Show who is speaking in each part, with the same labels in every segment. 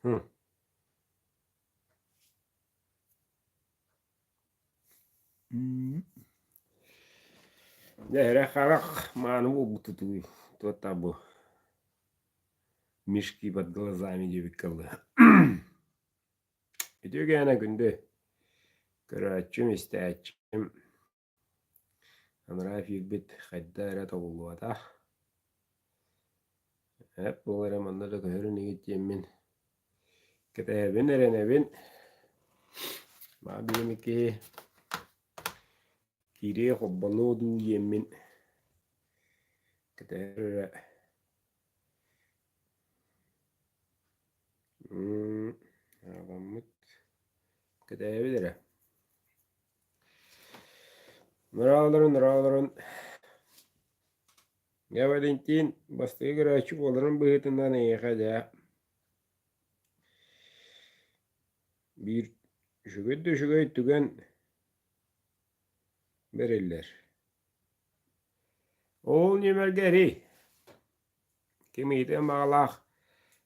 Speaker 1: Дьэ эрэ харах мааны буолбутутуй туота бу мешки под глазами диэбиккэ дылы. Үтүө кээнэ күндү көрөөччүм, истээччим Анараа эфирбит хайда эрэ тобуллубатах. Эп буол эрэ манна да көһөр инигит диэммин кэтэһэбин, эрэнэбин. Маа биэм киһи киириэ холбонуо дуу диэммин кэтэһэр эрэ. Ааҕаммыт кэтэһэбит эрэ. Нурааларын, нурааларын Дьэ, Валентин, бастакы көрөөччү буоларын быһыытынан эйиэхэ дьэ биир үчүгэй да үчүгэй түгэн бэриллэр. Ол нүөмэргэ эрий. Ким ыйытыан баҕалаах,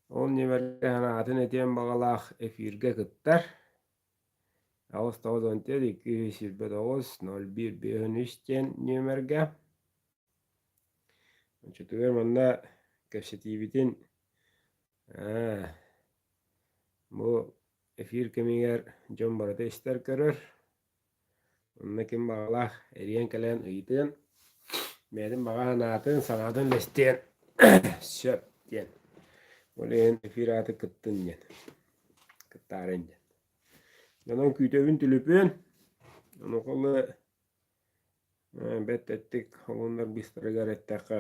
Speaker 1: ол нүөмэргэ санаатын этиэн баҕалаах эфиргэ кыттар. 894 229 01 53 диэн нүөмэргэ. Оччотугар манна кэпсэтиибитин ээ, бу эфир кэмигэр дьон барыта истэр көрөр. Онно ким баҕалаах эрийэн кэлэн ыйытыан, бэйэтин баҕа санаатын, санаатын үлэстиэн сөп диэн. Ол иһин эфир ааты кыттын диэн, кыттаарын диэн. Онон күүтэбин түлүпүөн, онуоха бэрт тэттик холуннар быыстарыгар эттэххэ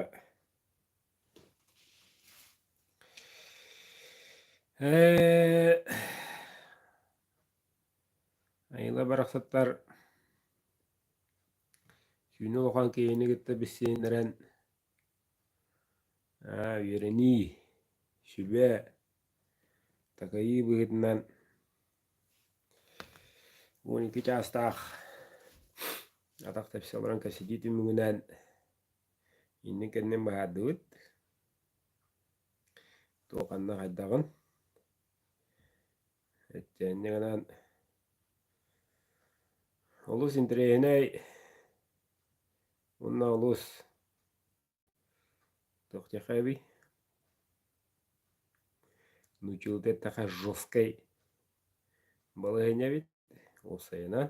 Speaker 1: ээ Айыла барахсаттар сүүнэ улахан киһини кытта билсиһиннэрэн аа үөрэнии, сүбэ, такайыы быһыытынан 12 чаастаах атах тэпсэ олорон кэпсэтии түмүгүнэн иннин-кэннин быһаардыбыт. Туох ханна хайдаҕын. Инньэ гынан олус интэриэһинэй уонна олус туох диэххэ эбий нууччалыы эттэххэ жесткай балаһыанньа эбит уопсайынан.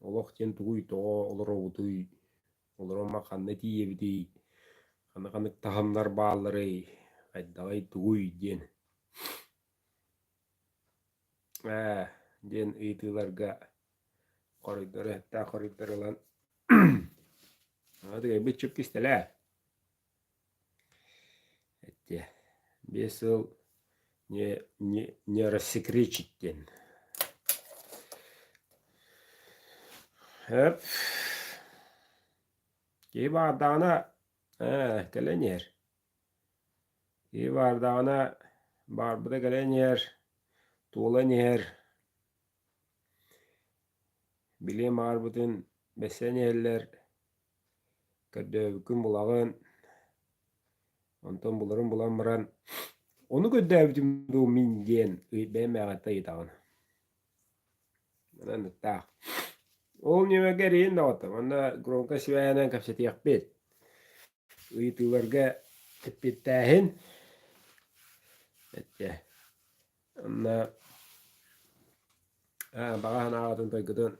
Speaker 1: Олох диэн тугуй, тоҕо олоробутуй, олорума ханна тиийэбитий, ханна ханнык таһымнар баалларый, хайдаҕый, тугуй диэн ээ диэн ыйытыыларга хоруйдары эттээх хоруйдары ылан Аҕатыгайбыт чып кистэлээ Эттиэ 5 сыл не не не рассекречить диэн Эп киһи баардаҕына ээ кэлэн иһэр Киһи баардаҕына баарбыта кэлэн иһэр, туолан иһэр Билиэн баҕарбытын бэссэн иһэллэр, көрдөөбүккүн булаҕын, онтон буларын булан баран ону көрдөөбүтүм дуу мин диэн бэйэм бэйэҕиттэн ыйытаҕын. Манан ыттаах. Ол ньүмэгэ эрийин доҕоттор, манна громко связынан кэпсэтиэхпит. Ыйытыыларга эппиэттээһин. Эттэ. Онно баҕа санааҕытын тойгутун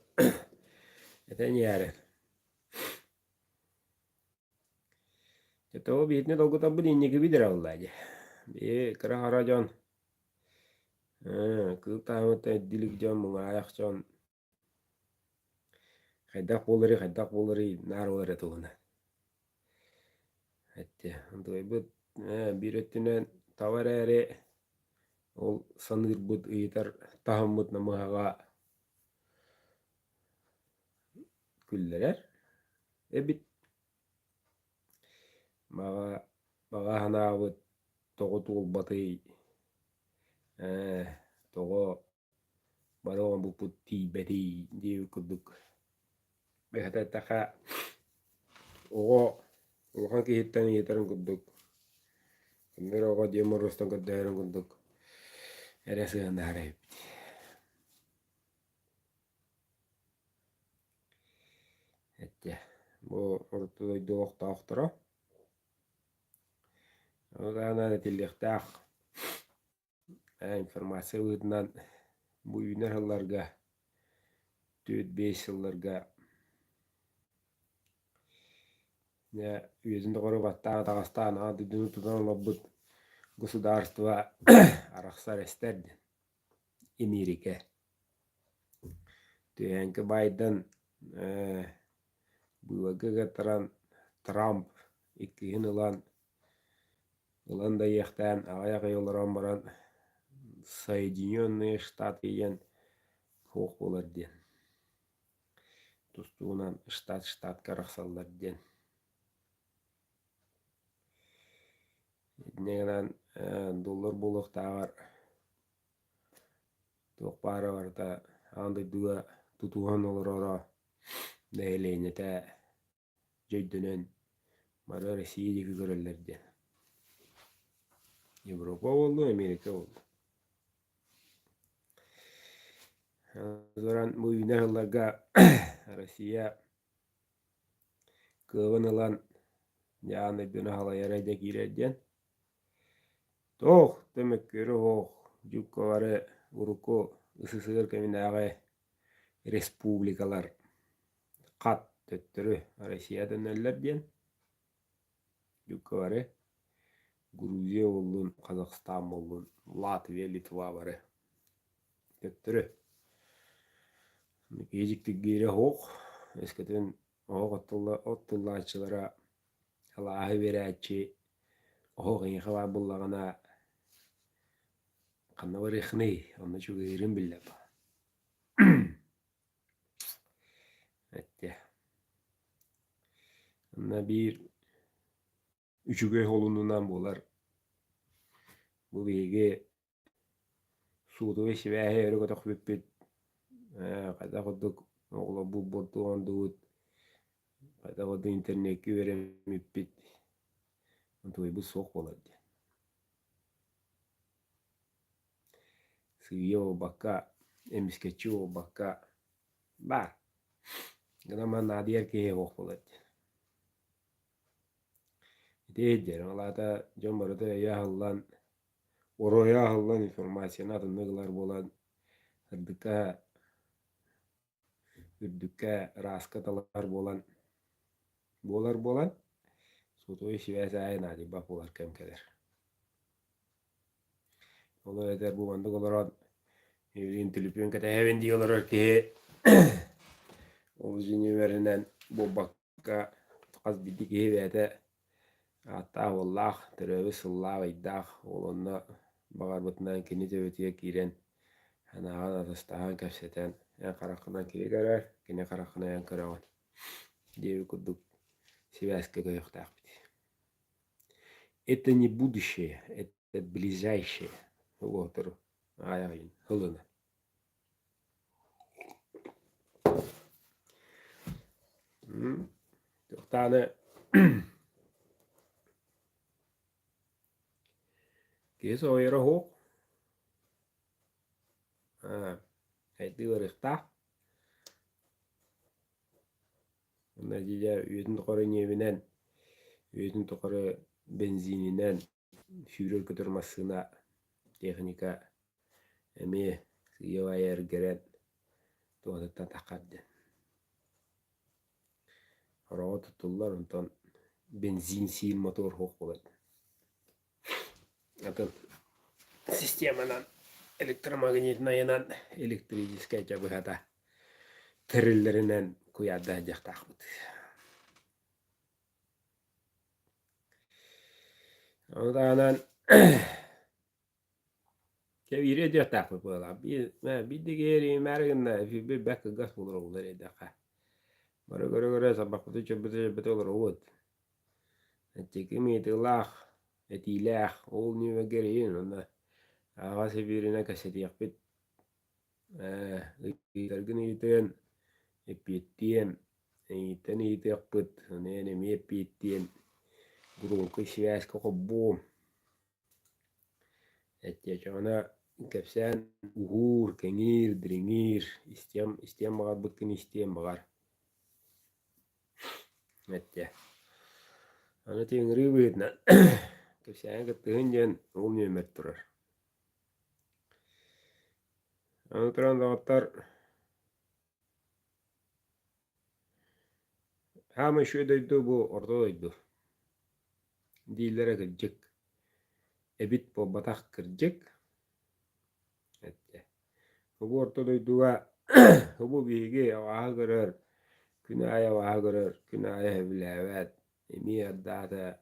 Speaker 1: этэн иһээри. Дьэ тоҕо биһитини долгутарбыт инникибит эрэ буоллаа дии. Биһи кыра-хара дьон, кыыл таһымыттан ирдилик дьон, муҥаайах дьон хайдах буоларый, хайдах буоларый наар ол эрэ туһунан. Эттэ, онтуойбут биир өттүнэн таба эрээри ол саныырбыт, ыйытар таһыммыт намыһаҕа күллэрэр эбит. Баҕа, баҕа санаабыт тоҕо туолбатый, ээ, тоҕо бары оҥорбуппут тиийбэтий диэбит курдук быһата эттэххэ оҕо улахан киһиттэн ыйытарын курдук. Ким эрэ оҕо Дед Морозтан көрдөһөрүн курдук эрэ сыһыаннаһар эбиппит. Эттэ, бу орто дойду олохтоохторо Ону таһынан этиллиэхтээх информация быһыытынан бу үүнэр сылларга 4-5 сылларга дьэ үйэтин тухары баттаан атаҕастаан аан дойдуну тутан олорбут государство арахсар эстэр диэн Эмиэрикэ. Түһээҥки Байден быыбарга ыгыттаран Трамп иккиһин ылан ылан да иэхтээн аҕыйах ый олорон баран Соединенные Штаты диэн суох буолар диэн тустуунан штат штатка арахсаллар диэн. Инньэ гынан доллар буолуохтааҕар туох баара барыта аан дойдуга тутуһан олороро нэһилиэнньэтэ дьэ өйдөнөн бары Россия диэки көрөллөр диэн. Европа буоллун, Америка буоллун. Туран бу үүнэр сылларга Россия кыаҕын ылан дьэ аан дойдуну салайара дьэ киирэр диэн. Туох да мөккүөрэ суох дьуккалары урукку СССР кэминээҕи республикалар хат төттөрү Россия төннөллөр диэн дьуккалары Грузия буоллун, Казахстан буоллун, Латвия, Литва бары төттөрү. Киһи суох, өскөтүн оһох оттуллааччылара алааһы биэрээччи оһох эйиэхэ баар буоллаҕына ханна барыаххыный, онно чугаһыырын биллэр Эттэ. Онно биир үчүгэй холунунан буолар. Бу биһиги суотабай сибээһи өрө көтөхпүппүт хайдах курдук оҕолорбут буортулаандыбыт, хайдах курдук интернеккэ үөрэммиппит онтуойбут суох буолар диэн. Сыыйа буолбакка, эмискэччи буолбакка баар. Гынан баран наадыйар киһи суох буолар диэн. Ити иһирдьэр, ол аата дьон барыта өйө аһыллан, оройо аһыллан информацияны атыннык ылар буолан, сырдыкка, үрдүккэ, ырааска талар буолан, буолар буолан, сотовай сибээс аайы наадыйбат буолар кэм кэлэр. Ол эбэтэр бу маннык олорон билигин түлүпүөн кэтэһэбин дии олорор киһи ол дьиҥинэн буолбакка хас биирдии киһи бэйэтэ ааттаах-уоллаах, төрөөбүт сыллаах, ыйдаах, ол онно баҕарбытынан кини төбөтүгэр киирэн санааҕын атастаһан, кэпсэтэн, эн хараххынан кини көрөр, кини хараххынан эн көрөҕүн диэбит курдук сибээскэ көһүөхтээхпит. Это не будущее, это ближайшее. Уотору аайаҕын ылына. Туохтааны киһи соһуйара суох. Хайдыы барыахтаах. Уонна дьиэ үйэтин тухары ньиэбинэн, үйэтин тухары бензининэн сүүрэр-көтөр массыына, техника эмиэ сыыйа-баайа эргэрэн туһатыттан таххар диэн. Хороҕо туттуллар, онтон бензин сиир мотуор суох буолар. Атын системанан электромагнитнайынан электрическэй дьэ быһата тэриллэринэн куйаарда сылдьыахтаахпыт. Ону таһынан кэбиири өйдүөхтээхпит быһыылаах. Биир да киһи эрийимээри гынна эфирбит бэрт кылгас буолар оҕолор эрэйдэххэ. Бары көрө-көрө сарбахпытын чөрбүтэ-чөрбүтэ олоробут. Иччики ыйытыылаах, этиилээх, ол нүөмэргэ эрийин уонна аһаҕас эфиринэн кэпсэтиэхпит. Ыйытаргын ыйытыан, эппиэттиэм, эйигиттэн ыйытыахпыт, ону эн эмиэ эппиэттиэн, громкай связька холбуом. Эттиэчэҕинэ кэпсээн уһуур, кэҥиир, дириҥиир, истиэм, истиэм баҕарбыккын истиэм баҕар. Эттэ. Аны ити ыҥырыы быһыытынан кэпсээҥҥэ кыттыһын диэн ол нүөмэр турар. Аны туран доҕоттор Хаамай үчүгэй дойду бу орто дойду дииллэрэ кырдьык, эбит буолбатах кырдьык эттэ. Бу орто дойдуга бу биһиги абааһы көрөр, күн аайы абааһы көрөр, күн аайы сөбүлээбэт, эмиэ ардаата,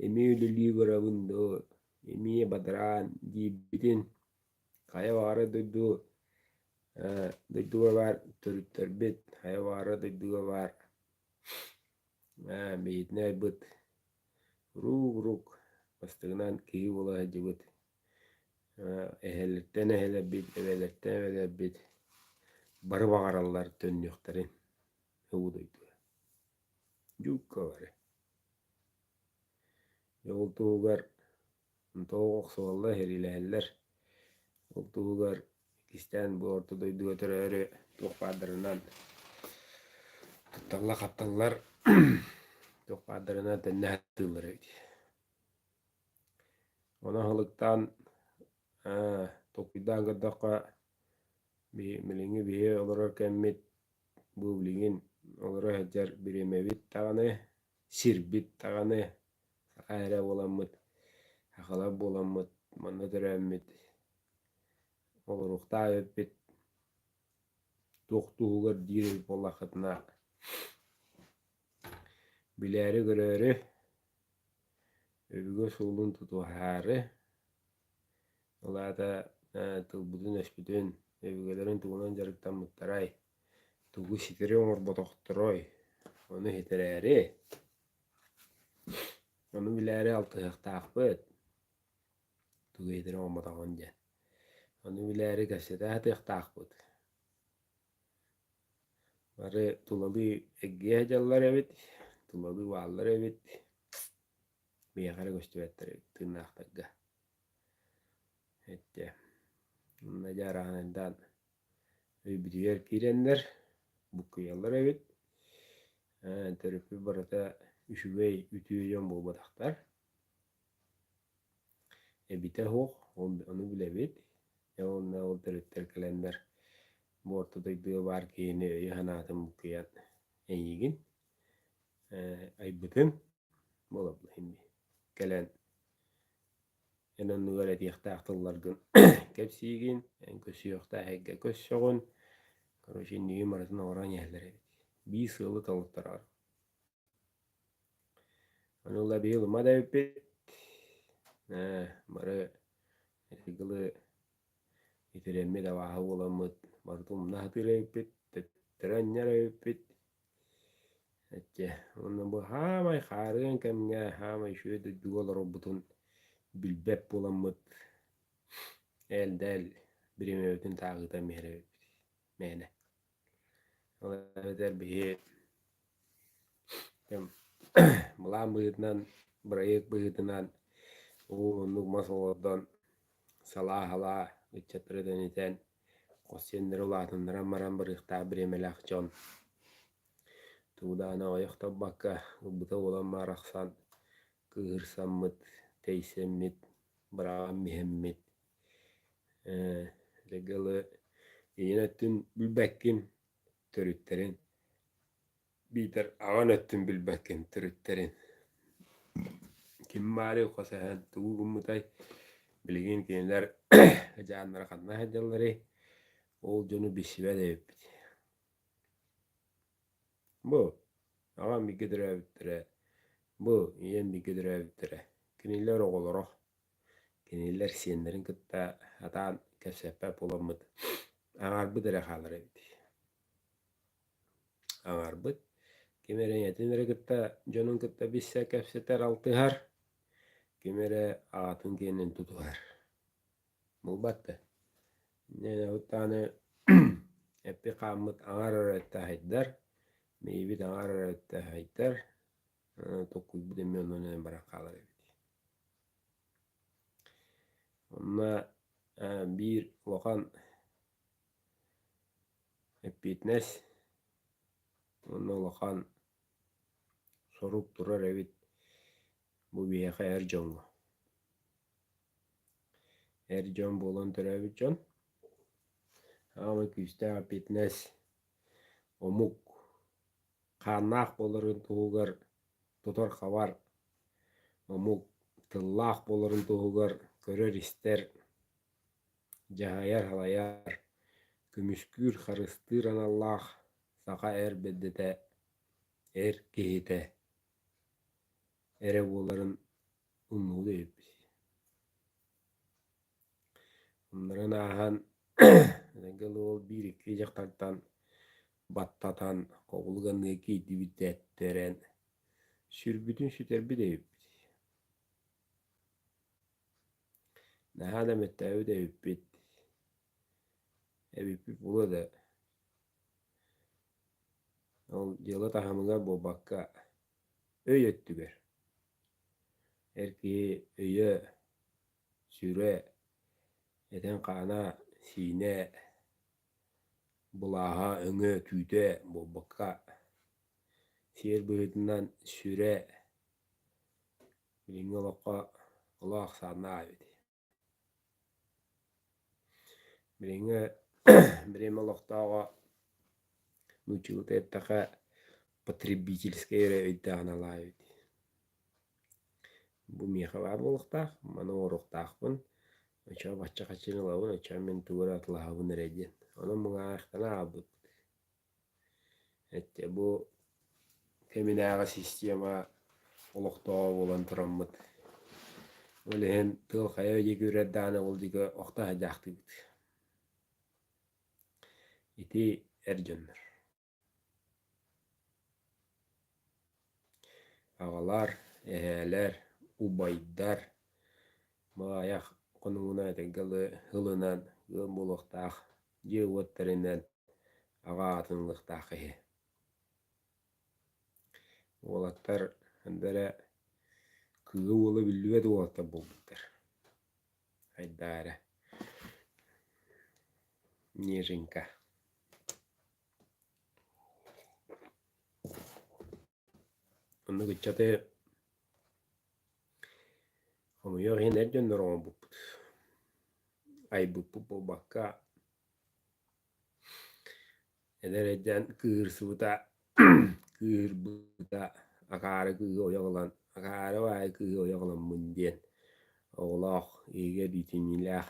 Speaker 1: эмиэ үлэлии барабын дуо, эмиэ бадараан диирбитин хайа баҕарар дойду дойдуга баар төрүттэрбит, хайа баҕарар дойдуга баар биһитинэ айбыт урук-урук бастакынан киһи буола сылдьыбыт эһэлэртэн эһэлэрбит, эбэлэртэн эбэлэрбит бары баҕараллар төннүөхтэрин уу дойдуга. Дьуукка бары. Дьэ ол туһугар тоҕо охсуһаллар, сэриилэһэллэр. Ол туһугар иккистээн бу орто дойдуга төрөөрү туох баардарынан тутталлар-хапталлар, туох баардарынан төннө сатыыллар эбит. Онон аһылыктаан толкуйдаан көрдөххө, билиҥҥи биһи олорор кэммит бу билигин олоро сылдьар бириэмэбит даҕаны, сирбит даҕаны саха эрэ буоламмыт, сахалар буоламмыт манна төрөөммүт олоруохтаах эбиппит туох туһугар диир эбит буоллаххытына билээри-көрөөрү өбүгэ суолун тутуһаары ол аата тылбытын-өспүтүн өбүгэлэрин тугунан дьарыктаммыттарай тугу ситэри оҥорботохторой ону ситэрээри ону билээри алтыһыахтаахпыт тугу ситэри оҥорботоҕун диэн ону билээри кэпсэтэ сатыахтаахпыт Бары тулалыы эргийэ сылдьаллар эбит, тулалыы бааллар эбит, миэхэ эрэ көстүбэттэр эбит тыыннаахтарга. Эттэ Онно дьэ арааһынайдаан өйбүтүгэр киирэннэр буккуйаллар эбит. Төрөппүт барыта үчүгэй, үтүө дьон буолбатахтар. Эбитэ суох, ону билэбит. Дьэ уонна ол төрүттэр кэлэннэр бу орто дойдуга баар киһини өйү-санаатын буккуйан эйиигин айбытын буолабын кэлэн эн оннугар этиэхтээх тылларгын кэпсиигин, эн көрсүөхтээх эйгэ көрсөҕүн, короче иннигин барытын оҥорон иһэллэр эбит. Биир сыалы толуттарар. Ону ыла биһи ылыма да эбиппит. Бары ытыгылы итирэммит абааһы буоламмыт барыта умна сатыыр эбиппит, төттөрү анньар эбиппит. Эччэ уонна бу хаамай хаарыан кэмҥэ хаамай үчүгэй дойдуга олорорбутун билбэт буоламмыт ээл-дээл бириэмэбитин тааҕыытан биһэр эбиппит мээнэ. Ол эбэтэр биһи былаан быһыытынан, бырайыак быһыытынан уу оннук мас олордон салаа-салаа ыччаттары тэнитэн хос сиэннэри улаатыннаран баран барыахтаах бириэмэлээх дьон тугу даҕаны ойох талбакка ылбыта буолан барахсан кыыһырсаммыт, тэйсэммит, быраҕан биһэммит дьэ ийэн өттүн билбэккин төрүттэрин биитэр аҕан өттүн билбэккин төрүттэрин ким баарый хос эһэн тугу гыммытай билигин кинилэр дьааннара ханна сылдьалларый ол дьону билсибэт эбиппит бу аҕам бииргэ төрөөбүттэрэ бу ийэм бииргэ төрөөбүттэрэ кинилэр оҕолоро Кинилэр сиэннэрин кытта сатаан кэпсэппэт буоламмыт аҥаарбыт эрэ хаалар эбит. Аҥаарбыт ким эрэ ийэтин эрэ кытта дьонун кытта билсэ кэпсэтэр, алтыһар, ким эрэ аҕатын киэнин тутуһар. Буолбат да. Даҕаны эппит-хааммыт аҥаар эрэ өттө аһыйдар, мэйиибит аҥаар эрэ өттө аһыйдар, толкуйбут эмиэ оннунан баран хаалар эбит. Онно биир улахан эппиэтинэс уонна улахан сорук турар эбит бу биһиэхэ эр дьоҥҥо. Эр дьон буолан төрөөбүт дьон саамай күүстээх эппиэтинэс омук хааннаах буоларын туһугар тутар-хабар, омук тыллаах буоларын туһугар көрөр-истэр, дьаһайар-салайар, көмүскүүр, харыстыыр аналлаах саха эр бэрдэтэ, эр киһитэ эрэ буоларын умнубут эбиппит. Умнарын ааһан уол биир-икки дьахтартан баттатан, хобулуганныга киирдибит дэттэрэн, сүрбүтүн сүтэрбит эбиппит. Наһаа да мөттөөбүт эбиппит, эбиппит буолуо да, ол дьыала таһымыгар буолбакка, өй өттүгэр. Эр киһи өйө, сүрэ, этин-хаана, сиинэ, былааһа, өҥө, түүтэ буолбакка, сиэр быһыытынан сүрэ билиҥҥи олоххо олох ахсааннаах эбит. Билиҥҥи бириэмэ олохтооҕо нууччалыыта эттэххэ потребительскай эрэ өйдөөх-санаалаах эбит. Бу миэхэ баар буолуохтаах, маны оҥоруохтаахпын, оччоҕо бачча хаччыны ылабын, оччоҕо мин тугу эрэ атылаһабын эрэ диэн. Онон муҥаахтана хаалбыт. Эттэ бу кэминээҕи система олохтооҕо буолан тураммыт, ол иһин тыал хайа диэки үрэр даҕаны ол диэки охто сылдьаахтыыбыт. Ити эр дьоннор. Аҕалар, эһээлэр, убайдар маайах хонугунан этэргэ дылы ылынан ыал буолуохтаах дьиэ-уот тэринэн аҕа аатын ылыахтаах киһи. Уолаттар эрэ кыыһа уола биллибэт уолаттар буолбуттар. Айдаара. Неженька. Оннук ыччаты хомойуох иһин эр дьоннор оҥорбуппут. Айбыппыт буолбакка, эдэр эрдээн кыыһырсыбыта, кыыһырбыта акаары кыыһы ойох ылан, акаары баайы кыыһы ойох ыламмын диэн оҕолоох, иһигэр иитимньилээх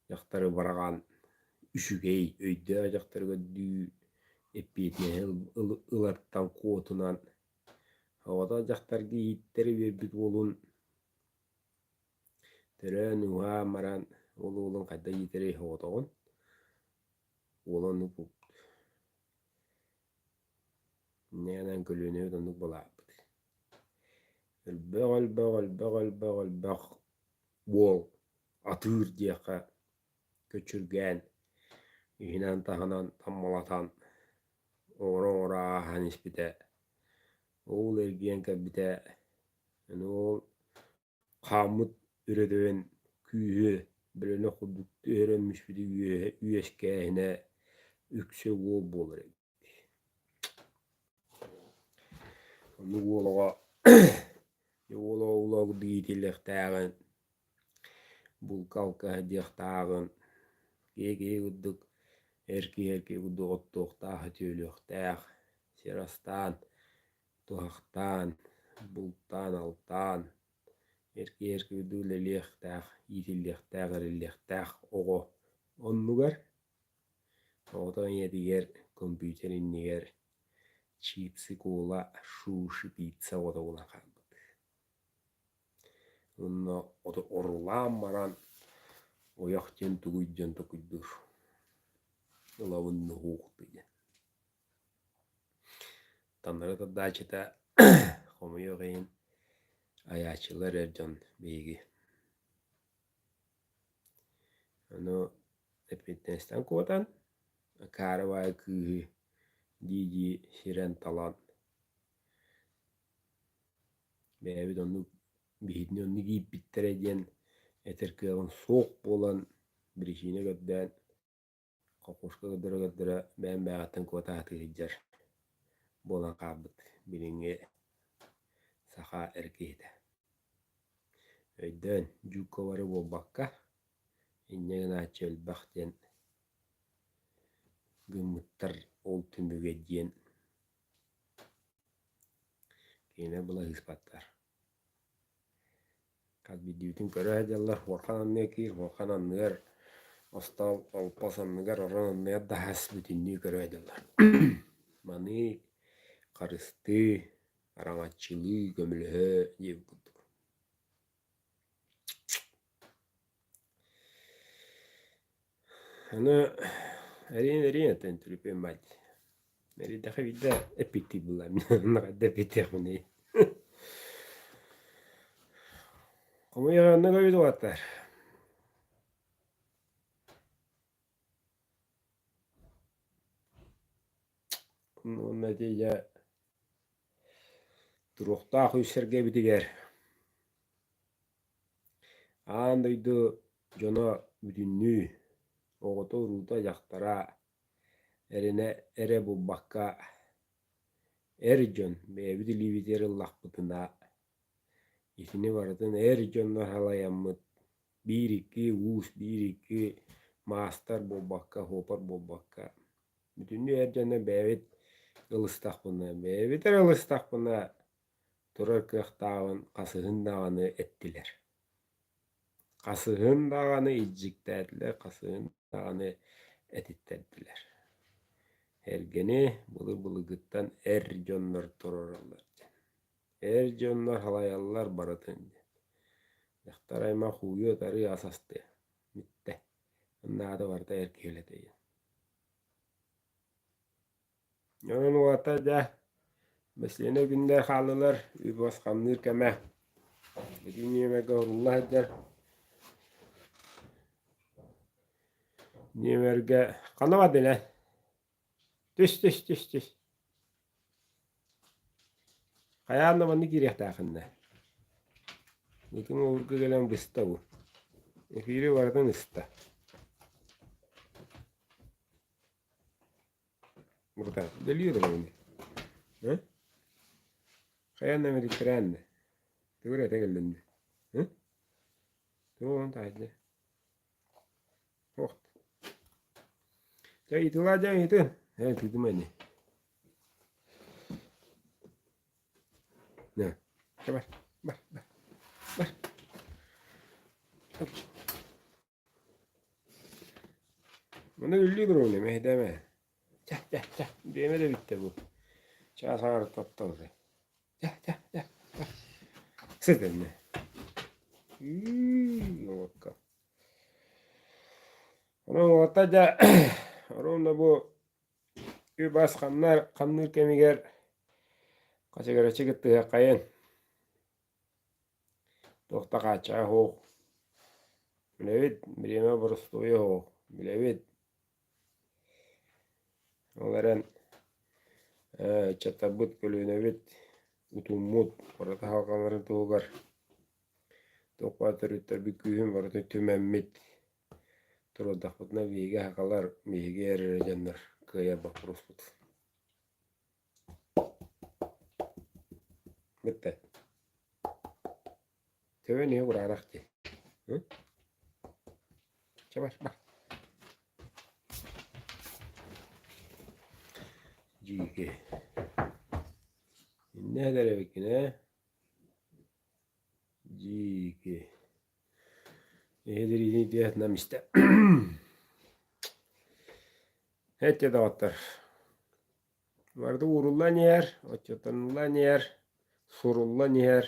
Speaker 1: Дьахтары бараҕан үчүгэй, өйдөөх дьахтары көрдүү, эппиэтинэһи ылартан куотунан, оҕото дьахтарга ииттэрэ үөрбүт уолун төрөөн-ууһаан баран ол уолун хайдах иитэрий соҕотоҕун, уола оннук буолбут. Инньэ гынан көлүөнэбит оннук балааппыт. Элбэх элбэх элбэх элбэх элбэх уол атыыр диэххэ көччүргээн, иһинэн-таһынан таммалатан, оҥоро-оҥоро ааһан испитэ. Ол эргийэн кэлбитэ, аны ол хааммыт өрөтөйөн күүһү бөлөнөх курдук түһэрэн түспүтү үөскээһинэ үксэ уол буолар эбит. Оннук уол оҕо уол оҕо курдук иитиллиэхтээҕин, булка-алка сылдьыахтааҕын, киһи киһи курдук, эр киһи эр киһи курдук оттуохтаах, үтүөлүөхтээх, сир астаан, туһахтаан, бултаан-алтаан, эр киһи эр киһи курдук үлэлиэхтээх, иитиллиэхтээх, эриллиэхтээх оҕо оннугар Оҕото ийэтигэр компьютер иннигэр чипсы, кола, суши, пицца оҕото буолан хаалбыт. Онно орулаан баран ойох диэн тугуй диэн токуйдуур. Ылабын ноһуохтуй диэн. Таннары тардааччыта хомойуох иһин айааччылар эр дьон биһиги. Ону эппиэтинэстэн куотан, акаары баайы кыыһы дии-дии сирэн-талан бэйэбит оннук биһигини оннук ииппиттэрэ диэн Этэр кыаҕым суох буолан, биричиинэ көрдөөн, хокуоска көрдөрө-көрдөрө бэйэм бэйэҕиттэн куота сатыы сылдьар буолан хаалбыт билиҥҥи саха эр киһитэ. Өйдөөн, дьууккалары буолбакка, инньэ гынааччы элбэх диэн гыммыттар ол түмүгэ диэн кинилэр былаһыыспаттар. Хас биирдиибитин көрө сылдьаллар, хуорхан анныгар киир, хуорхан анныгар, остуол олоппос анныгар, орон анныгар да хас бүтүннүү көрө сылдьаллар. Маныы, харыстыы, араҥаччылыы, көмөлөһө диэбит курдук. Аны эриэн-эриэн этэн түлүпүөн баай Эридэхэ биирдэ эппиттии буллаам хайда эппиттиэхпиний Хомуйаҕанна көбүт уолаттар Уонна ити дьэ туруохтаах үс сэргэбитигэр аан дойду дьоно бүтүннүү оҕото-уруута, дьахтара эрэнэ эрэ булбакка эр дьон бэйэбит илиибитигэр ыллахпытына итини барытын эр дьоннор салайаммыт биир-икки уус, биир-икки маастар буолбакка, суопар буолбакка бүтүннүү эр дьоно бэйэбит ылыстахпына, бэйэбит эрэ ылыстахпына турар кыахтааҕын хасыһын даҕаны эттилэр. Хасыһын даҕаны илдьиктээтилэр, хасыһын даҕаны этиттэрдилэр. Эргэни былыр-былыргыттан эр дьоннор туруораллар диэн. Эр дьоннор салайаллар барытын диэн. Дьахтар аймах ууйуо-тарыы ас астыа. Бүттэ. Наада барыта эр киһи үлэтэ диэн. Онон уолаттар дьэ, бэсиэнэ күннэр хааллылар, үп-ас хамныыр кэмэ. Ити нүөмэргэ урулла сылдьар. Нүөмэргэ ханна бардын эн? Түс, түс, түс, түс. Хайаан да маннык киириэхтээххин да. Ытыҥ уурга кэлэн быста бу. Эфири барытын ыста. Мурда, дэлиир оҕону. Э? Хайаан да мэлиттэрээн да. Тугу эрэ этэ кэллин дии. Э? Тугу оҕон таайда? Ох. Чэ, ыйытылаа дьэ ыйытын. Ээ, тыытыма ини. Нэ, чэ бар, бар, бар, бар. Маны үллүү туругун мэһэйдээмэ. Чэ, чэ, чэ, биэмэ да бүттэ бу. Чаас аҥаар тоттоҕутай. Чэ, чэ, чэ, Сыт эмне. Уокка. Онон уолаттар дьэ, оруонна бу үп-ас хамнар хамныыр кэмигэр хачыгыраччы кыттыһыаххайын. Туох да хааччаҕа суох. Билэбит, бириэмэ боростуойа суох. Билэбит. Ол эрэн ыччаттарбыт, көлүөнэбит утуммут барыта салҕанарын туһугар туох баар төрүттэрбит күүһүн барытын түмэммит туруордахпытына биһиги сахалар, биһиги эрэ дьоннор кыайар боппуруоспут. Бүттэ. Төбөн иһэ кураанах дии. Чэ бар, бар. Дьиики. Иннэ этэр эбиккин ээ. Дьиики. Эһи тиэхинам истэ. Эттэ доҕоттор. Барыта ууруллан иһэр, отчуоттануллан иһэр, суруллан иһэр.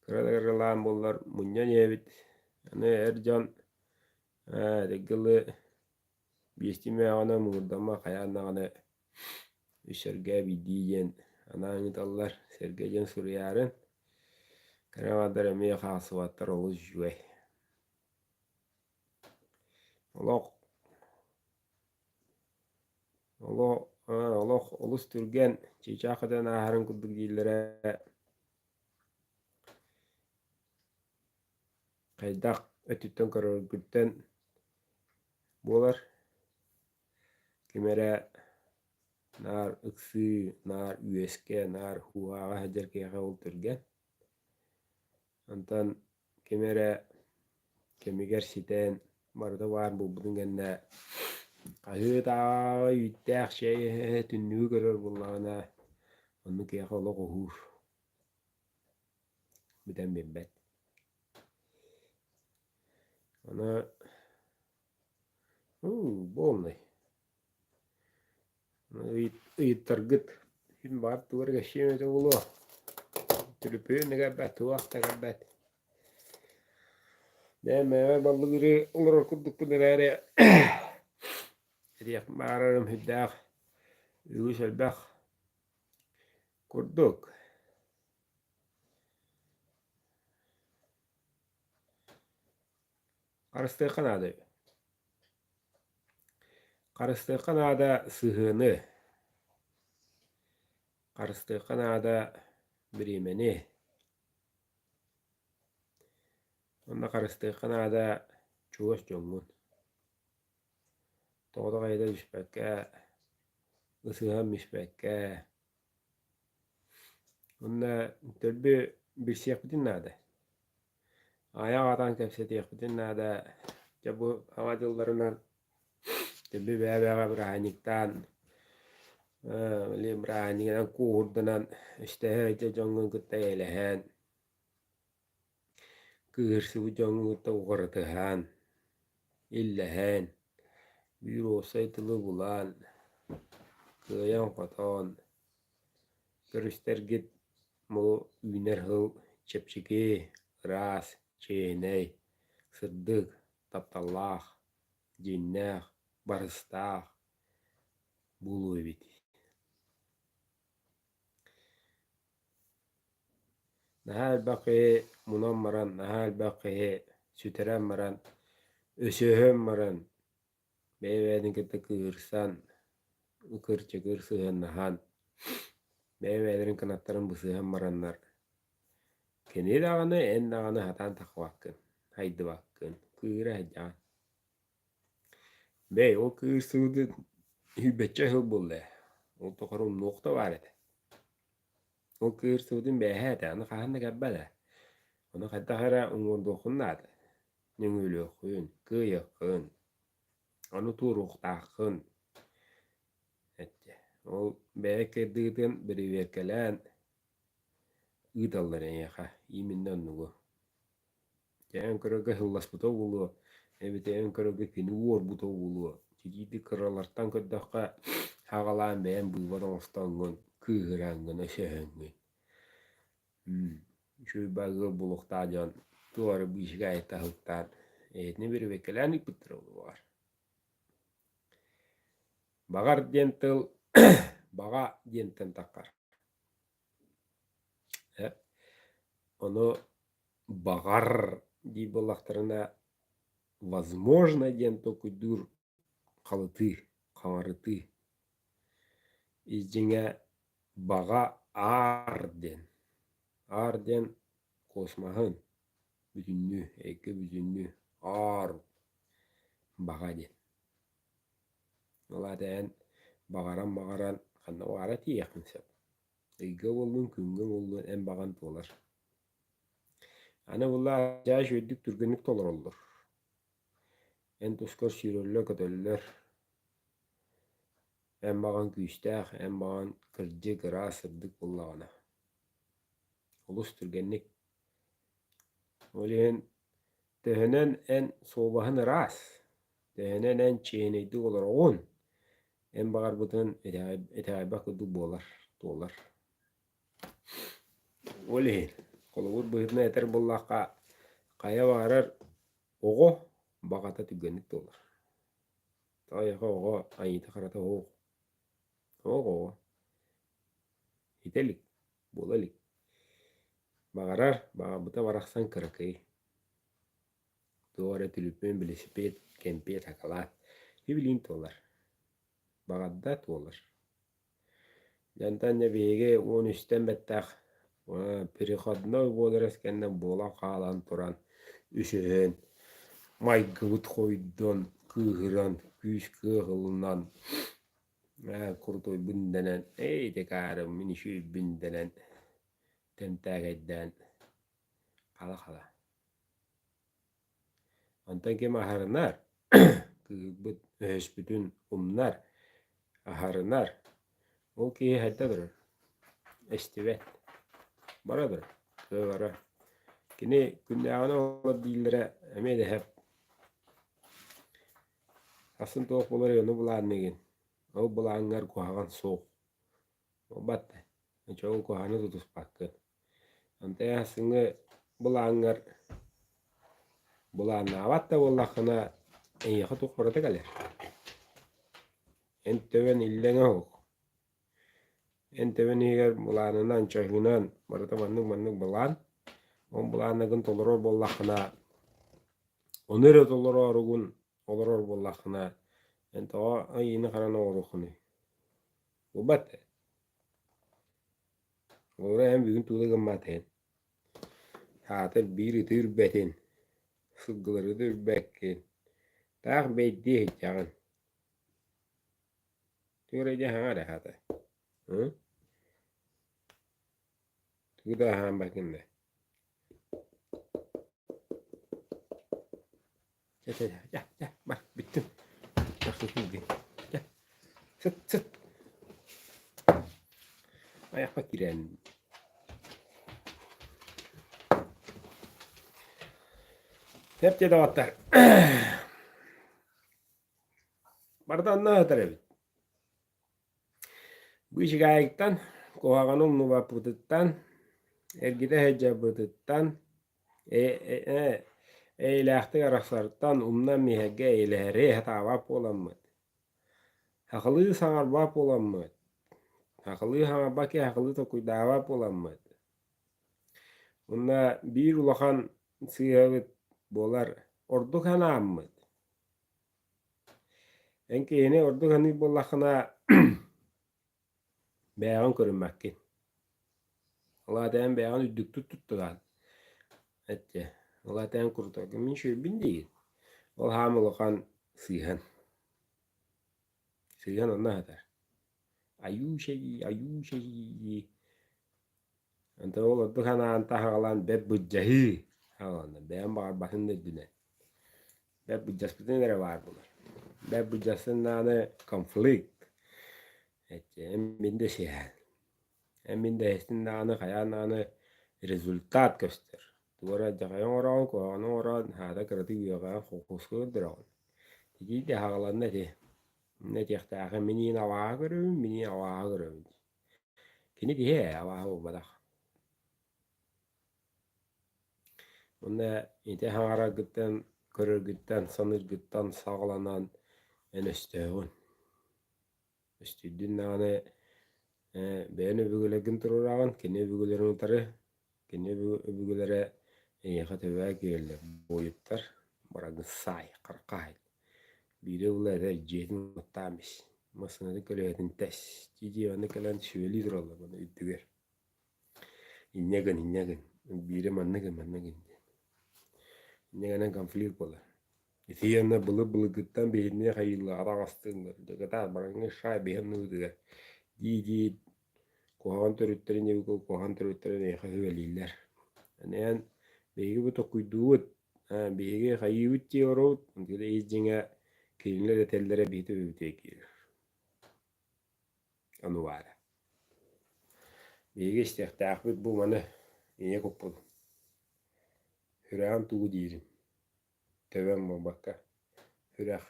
Speaker 1: Кыра да кыралаан буоллар мунньан иһэбит. Аны эр дьон ээ дылы биэстии мээҕинэ муҥурдамма хайаан даҕаны үс сэргэ биирдии диэн анаан ыыталлар. Сэргэ диэн суруйаарын. Кыра аҥардар эмиэ хаалсыбаттар олус үчүгэй. Олох Олох, олох олус түргэн, чыычаах көтөн ааһарын курдук дииллэрэ. Хайдах өттүттэн көрөргүттэн буолар. Ким эрэ наар ыксыы, наар үөскэ, наар һууһааҕа сылдьар киһиэхэ ол түргэн. Онтон ким эрэ кэмигэр ситэн барыта баар буолбутун кэннэ хаһыытааҕы үүттээх чэй иһэ түннүгү көрөр буоллаҕына оннук киһиэхэ олох уһуур, бүтэн биэрбэт. Аны буолнай Ыйыттаргыт син баар тугу эрэ кэпсиэм этэ буолуо. Түлүпүөн да кэлбэт, туох да кэлбэт. Бэйэм бэйэбэр баллыгырыы олорор курдукпун эрээри этиэх баарарым сүрдээх үгүс элбэх курдук. Харыстыахха наада Харыстыахха наада сыһыаны, харыстыахха наада бириэмэни, уонна харыстыахха наада чугас дьоҥҥун. Тоҕо да хайда түспэккэ, ысыһан түспэккэ уонна төрдү билсиэхпитин наада. Айах атан кэпсэтиэхпитин наада. Дьэ бу Саҥа дьылларынан төбө бэйэ-бэйэҕэ бырааһынньыктаан, били бырааһынньыгынан куоһурданан өстөһө сылдьар дьоҥҥун кытта эйэлэһэн, кыыһырсыбыт дьоҥҥун кытта уҕарытыһан, иллэһэн, биир уопсай тылы булан, кыайан-хотон көрүстэргит Бу үүнэр сыл чэпчэки, ыраас, чиэһинэй, сырдык, тапталлаах, дьиҥнээх, барыстаах буолуо эбит. Наһаа элбэх киһи мунан баран, наһаа элбэх киһи сүтэрэн баран, өсөһөн баран, бэйэ-бэйэтин кытта кыыһырсан, ыкыр-чыкыр сыһыаннаһан, бэйэ-бэйэлэрин кынаттарын бысыһан бараннар, кини даҕаны, эн даҕаны сатаан тахсыбаккын, хайдыбаккын, кыыһыра сылдьаҕын. Бэй, ол кыыһырсыбытын сүүрбэччэ сыл буолла ээ, ол тухары умнуох да баар этэ. Ол кыыһырсыбытын бээһээ этэ, аны хаһан да кэлбэт ээ. Ону хайдах эрэ уҥуордуоххун наада. Нөҥүөлүөххүн, кыайыаххын, ону туоруохтааххын эттэ. Ол бэйэ кырдыытын бэрэбиэркэлээн ыыталлар эйиэхэ, именно оннугу. Дьэ эн көрөргө сылласпыта буолуо, эбэтэр эн көрөргө кини уорбута буолуо. Титиитик кыралартан көрдөххө, саҕалаан бэйэм быыбар оҥостоҥҥун, кыыһыраҥҥын, өсөһөҥҥүн. Үчүгэй баҕайы буолуохтаах дьон туох эрэ быыһыгы таһыктаан эһэтини бэрэбиэркэлээн ыыппыттара буолуоҕар. Баҕар диэн тыл баҕа диэнтэн таххар. Ону баҕар диир буоллахтарына возможно диэн толкуйдуур халытыы, хаҥарытыы. Ис дьиҥэ баҕа аар диэн. Аар диэн космоһын бүтүннүү, эйгэ бүтүннүү аар баҕа диэн. Ол аата эн баҕаран-баҕаран ханна баҕара тиийиэххин сөп. Ыйга буоллун, күҥҥэ буоллун эн баҕан туолар. Аны буолла дьаа үчүгэйдик түргэнник толороллор. Эн тускар сүүрэллэр-көтөллөр, эн баҕаҥ күүстээх, эн баҕаҥ кырдьык, ыраас, сырдык буоллаҕына олус түргэнник. Ол иһин төһөнөн эн суобаһын ыраас, төһөнөн эн чиэһинэйдик олороҕун, эн баҕарбытын итэҕэйбэт курдук буолар, туолар. Ол иһин, холобур быһыытынан этэр буоллахха, хайа баҕарар оҕо баҕата түргэнник туолар. Тоҕо эйиэхэ оҕо айыыта-харата суох. Суох оҕо. Итэ илик, буола илик. Баҕарар, баҕарбыта барахсан кыракый. Туох эрэ түлүпүөн, билисипиэт, кэмпиэт, акалаат. Ибилиин туолар. Баҕарда туолар. Дьэ онтон дьэ биһиги 13-тэн бэттэх переходной возраст кэннэ буолан хаалан туран Үсүһүн, майгыбыт хойдон, кыыһыран, күүс-кыах ылынан, ээ, курутуйбун дэнэн, эй декаарым, мин үчүгэйбин дэнэн, тэмтээкэйдээн хала-хала. Онтон ким аһарынар, кыыһырбыт өһөспүтүн умнар, аһарынар, ол киһи хайда турар, эстибэт, бара турар, кыаҕара. Кини күннээҕинэ олор дииллэрэ эмиэ да сөп. Сарсын туох буоларый ону былаанныыгын, ол былааҥҥар куһаҕан суох. Буолбат да, оччоҕо куһаҕаны тутуспаккын. Онтон сарсыҥҥы былааҥҥар былааннаабат да буоллаххына, эйиэхэ туох барыта кэлэр. Эн төбөн иллэҥэ оһох. Эн төбөн иһигэр былаанынан, чаһыынан барыта маннык-маннык былаан. Ол былааннаргын толорор буоллаххына, ону эрэ толорооругун олорор буоллаххына, эн тоҕо айыыны-хараны оҥоруоххунуй? Буолбат ээ. Олору эн бүгүн тугу да гымматыҥ. Аатыр биир ыты үрбэтин, сылгылары да үрбэккин, таах бэйдиэ иһиттэҕин. Тугу эрэ дьэ аһаҥа эрэ аһаата. Ыы? Тугу да аһаан бакын да. Чэ, чэ, чэ, чэ, бар, бүттүм. Тахсытыгын. Чэ, сыт, сыт. Айахпа киирэн. Сөп дии доҕоттор. Барыта онно сытар эбит. Быычыкаайыктан, куһаҕаны умнубаппытыттан, эргитэ сылдьарбытыттан, эйэлээхтик арахсартан умнан иһэргэ эйэлэһэри сатаабат буоламмыт, сахалыы саҥарбат буоламмыт, сахалыы саҥарбат киһи сахалыы толкуйдаабат буоламмыт. Уонна биир улахан сыыһабыт буолар ордук санааммыт. Эн киһини ордук саныыр буоллаххына, бэйэҕин көрүммэккин. Ол аата эн бэйэҕин үрдүктүк туттураҕын. Эттэ, ол аата эн курутаргын мин үчүгэйбин диигин. Ол хаам улахан сыыһан. Сыыһан онно аһатар. Айуу сэрии, айуу сэрии Онтон ол ордук санаан таһаҕалаан бэрт былдьаһыы аҕаланна. Бэйэм баҕарбатын да үрдүнэн. Бэрт былдьаспытын эрэ баар буолар. Бэрт былдьастын даҕаны конфликт. Эн мин да сиһээн. Эн мин да эһэстин даҕаны хайаан даҕаны результат көстөр. Тугу эрэ алдьархайы оҥороҕун, куһаҕаны оҥороон, аата кыратык үөҕэҕин, холкуоска көрдөрөҕүн. Итии да аҕаланна ити. Инньэ этиэхтээххин мин иин абааһы көрөбүн, мин иин абааһы көрөбүн. Кини киһи ээ, абааһы буолбатах. Уонна ити аһаҕараргыттан, көрөргүттэн, саныыргыттан саҕаланан эн өстөөҕүн. Өстүйдүн даҕаны бэйэн өбүгэлэргин туруораҕын, кини өбүгэлэрин утары, кини өбүгэлэрэ эйиэхэ төбөө киирэллэр, буойуттар, барагыссаай, харкаай. Биирэ була этэр дьиэтин уоттаан бис, массыынатын көлөһөтүн тэс, дии-дии онно кэлэн сүбэлии тураллар маны үрдүгэр. Инньэ гын, инньэ гын, биирэ манна гын, манна гын диэн. Инньэ гынан конфликт буолар. Итиэннэ былыр-былыргыттан биһиэннээх айыылааҕы аҕастыыллар, дьокутаат бараҥҥа шай биһи анныбытыгар дии-дии куһаҕан төрүттэрин диэбиккэ куһаҕан төрүттэрин эйиэхэ сүбэлииллэр. Эн биһиги бу толкуйдуубут, биһиги хайыыбыт дии олоробут, онтуката ис дьиҥэ кинилэр этэллэрэ биһи төбөбүтүгэр киирэр. Ону баара. Биһиги истиэхтээхпит бу маны ийэ куппут. Сүрэҕим тугу диирин. Төбөм буолбакка, сүрэх.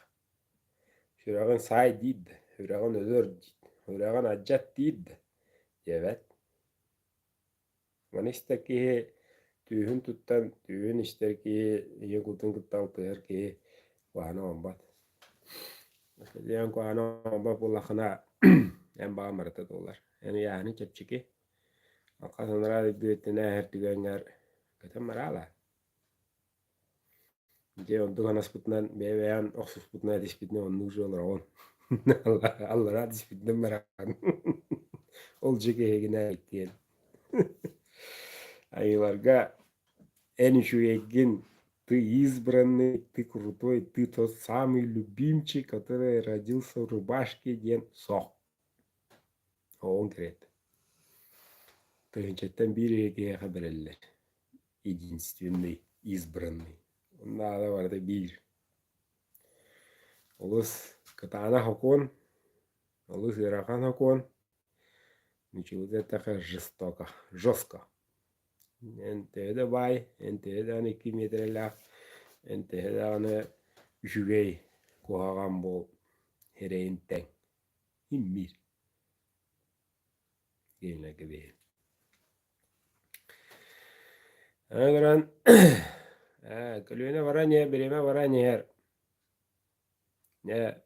Speaker 1: Сүрэҕин саай диир да, сүрэҕин өлөр диир, сүрэҕин алдьат диир да диэбэт. Маны истэр киһи түөһүн туттан, түөһүн истэр киһи, ийэ кутун кытта алтыһар киһи куһаҕаны оҥорбот. Эн куһаҕаны оҥорбот буоллаххына, эн баҕаҥ барыта туолар. Эн ыйааһыныҥ чэпчэки. Хас анараа дойду ааһар түгэҥҥэр көтөн бараала. Дьэ онтук анаспытынан бэйэ-бэйэҕин охсуспутунан этиспитинэн оннук же олороҕун. Аллараа түспүтүнэн бараҕын. Ол дьиэ киһигинэ иккиэн. Айыыларга эн үчүгэйгин, Ты избранный, ты крутой, ты тот самый любимчик, который родился в рубашке диэн суох. Оҕоҥ кэриэтэ. Тыһыынчаттан биир эрэ киһиэхэ бэриллэр. Единственный, избранный. Онно барыта биир. Олус кытаанах сокуон, олус ыарахан сокуон. Ничего эттэххэ жестоко, жестко. Эн төһө да баай, эн төһө даҕаны 2 миэтэрэлээх, эн төһө даҕаны үчүгэй, куһаҕан буол, эрэйин тэҥ. Иммиир. Диэннэргэ биһи. Аны туран көлүөнэ баран иһэр, бириэмэ баран иһэр. Дьэ,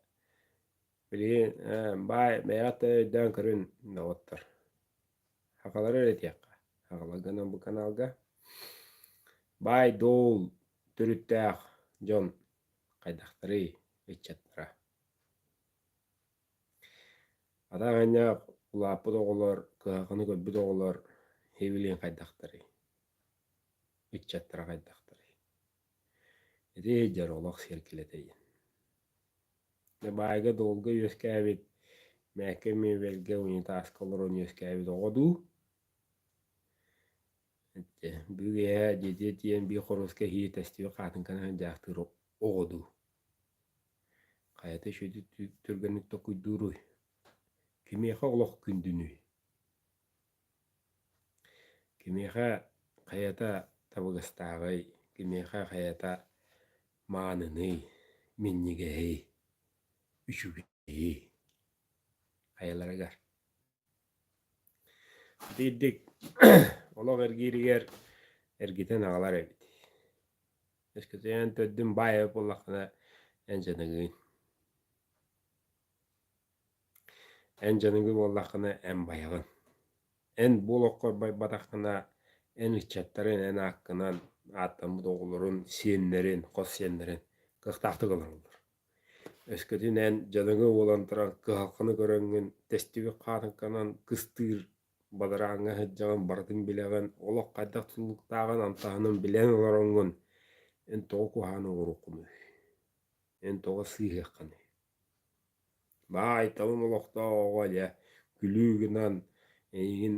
Speaker 1: билигин баай бэйэҕит да өйдөөн көрүн доҕоттор. Сахалары эрэ этиэххэ, сахаларга бу каналга баай-дуол төрүттээх дьон хайдахтарый ыччаттара. Атах анньаах улааппыт оҕолор, кыһалҕаны көрбүт оҕолор һибилиин хайдахтарый? Ыччаттара хайдахтарый? Ити дьэр олох сиэркилэтэ диэн. Дьэ баайга-дуолга үөскээбит, мээккэ миэбэлгэ унитазка олорон үөскээбит оҕо дуу? Бүгүн эһээ дьиэтигэр тиийэн биир хоруоска иһии тэстибит хаатыҥканы сылдьаахтыыр оҕо дуу? Хайата үчүгэйдик түргэнник толкуйдууруй? Кимиэхэ олох күндүнүй? Кимиэхэ хайата табыгастааҕый, кимиэхэ хайата мааныный, минньигэһий, үчүгэйий? Хайаларыгар? Итирдик олох эргииригэр эргитэн аҕалар эбит. Өскөтүн төрдүн баай эбит буоллаххына, эн дьаныгын. Эн дьаныгы буоллаххына, эн байаҕын. Эн бу олоххор байбатаххына, эн ыччаттарын эн ааккынан ааттаммыт оҕолорун, сиэннэрин, хос сиэннэрин кыахтаахтык олороллор. Өскөтүн эн дьадаҥы буолан туран кыһалҕаны көрөҥҥүн, тэстибит хаатыҥканан кыстыыр бадарааҥҥа сылдьаҕын барытын билэҕин, олох хайдах тутулуктааҕын амтаһынын билэн олороҥҥун, эн тоҕо куһаҕаны оҥоруоххунуй? Эн тоҕо сыыһыаххыный? Баай талым олохтоох оҕо дьэ күлүү гынан эйигин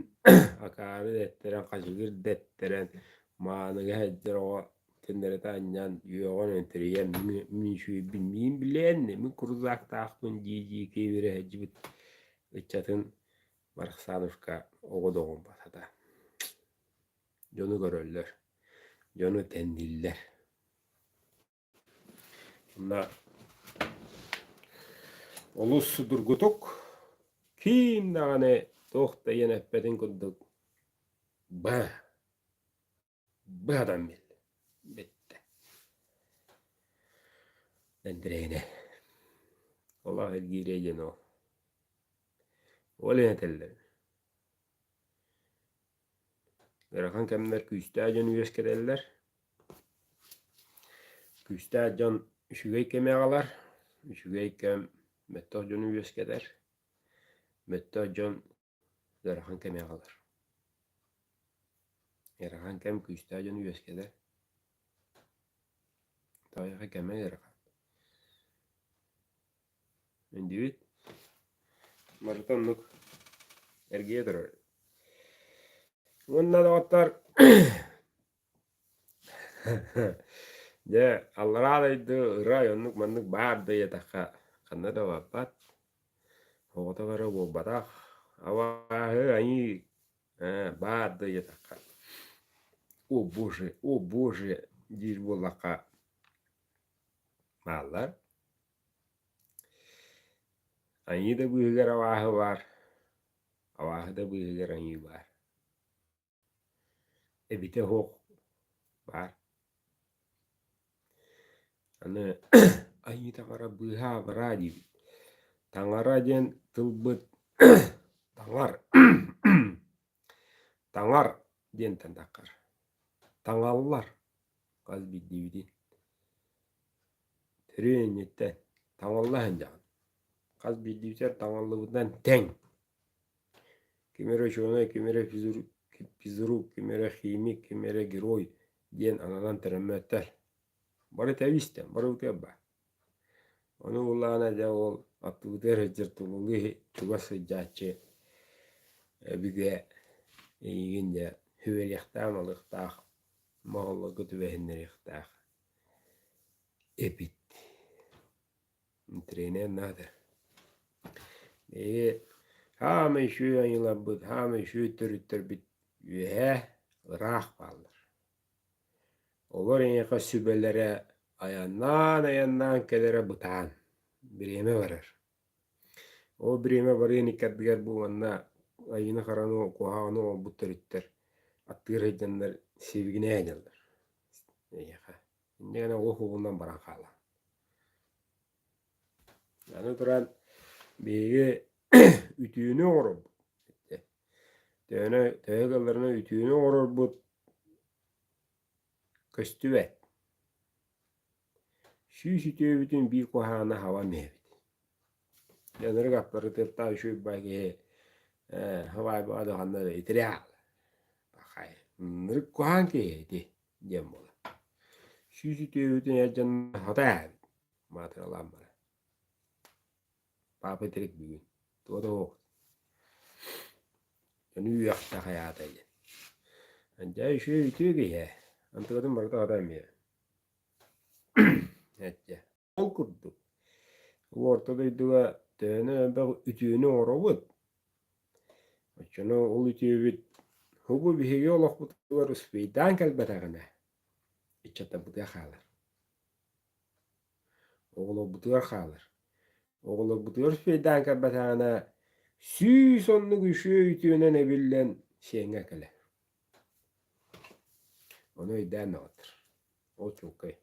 Speaker 1: акаары дэттэрэн, хачыгыр дэттэрэн, мааныга сылдьар оҕо түннэритэ анньан үөҕэн энтэрийэн мин үчүгэйбин миин билэн мин крузактаахпын дии-дии киэбирэ сылдьыбыт ыччатын Барахсановка оҕо доҕорбатата. Дьону көрөллөр, дьону тэннииллэр. Онно олус судургутук, киин даҕаны туох да ийэн эппэтин курдук баа быһатан биэрдэ бүттэ. Энтирэйинэ. Олох эргиирэ диэн ол. Ол иһин этэллэр. Ыарахан кэмнэр күүстээх дьон үөскэтэллэр. Күүстээх дьон үчүгэй кэми аҕалар, үчүгэй кэм мөлтөх дьону үөскэтэр, мөлтөх дьон ыарахан кэми аҕалар. Ыарахан кэм күүстээх дьону үөскэтэр. Тоҕо кэмэ ыарахан. Өйдүүбүт? Барыта оннук эргийэ турар. Уонна доҕоттор Дьэ, аллараа дойду ырай оннук-маннык баар да диэтэххэ, ханна да барбат, оҕото эрэ буолбатах, абааһы айыы баар да диэтэххэ, о боже, о боже диир буоллахха бааллар. Айыы да быыһыгар абааһы баар, абааһы да быыһыгар айыы баар. Эбитэ суох баар. Аны айыы таҥара быыһаа-абыраа диибит. Таҥара диэн тылбыт таҥар таҥар диэнтэн таххар. Таҥаллар хас биирдиибитин. Төрүөн инниттэн таҥалла сылдьаҕын. Хас биирдиибитигэр таҥаллыбытынан тэҥ. Ким эрэ учуонай, ким эрэ физрук, ким эрэ химик, ким эрэ герой диэн ананан төрөммөттөр. Бары тэбистэн, бары утуйар баар. Ону буллаҕына дьэ ол аттыбытыгар сылдьар тулалыы чугас сылдьааччы өбүгэ эйигин дьэ сүбэлиэхтээх-амалыахтаах, моһоллорго түбэһиннэриэхтээх эбит. Тренер наада. Биһиги саамай үчүгэй айыыларбыт, саамай үчүгэй төрүттэрбит үөһээ ыраах бааллар. Олор эйиэхэ сүбэлэрэ айаннаан-айаннаан кэлэрэ бытаан, бириэмэ барар. Ол бириэмэ барыан икки ардыгар бу манна айыыны-хараны, куһаҕаны оҥорбут төрүттэр аттыыр сылдьаннар сибигинэйэ сылдьаллар эйиэхэ. Инньэ гынан олох угунан баран хаалар. Аны туран биһиги үтүөнү оҥоробут. Төһөнө төһө кыалларынан үтүөнү оҥорорбут көстүбэт. 100 үтүөбүтүн биир куһаҕаны хабан иһэбит. Дьоннору аптарытыаттаах үчүгэй баай киһи ээ хабаайбаҕа да ханна да итири хаалар. Пахай, ынырык куһаҕан киһи ити диэн буолар. 100 үтүөбүтүн эр дьон хата эһэбит маатыралаан баран. Паапа итирик бүгүн, туга да суох. Дьону үөхтэ хайаата диэн. Дьэ үчүгэй үтүө киһи ээ. Антыгытын барыта хата эмиэ. Эттэ. Ол курдук, бу орто дойдуга төһөнү элбэх үтүөнү оҥоробут, оччону ол үтүөбүт бу биһиги олохпутугар успейдаан кэлбэтэҕинэ, ыччаттарбытыгар хаалар. Оҕолорбутугар хаалар. Оҕолорбутугар успейдаан кэлбэтэҕинэ, 100 оннук үчүгэй үтүөнэн эбиллэн сиэҥҥэ кэлэр. Ону өйдөөн даҕаттар. Ол чуолкай.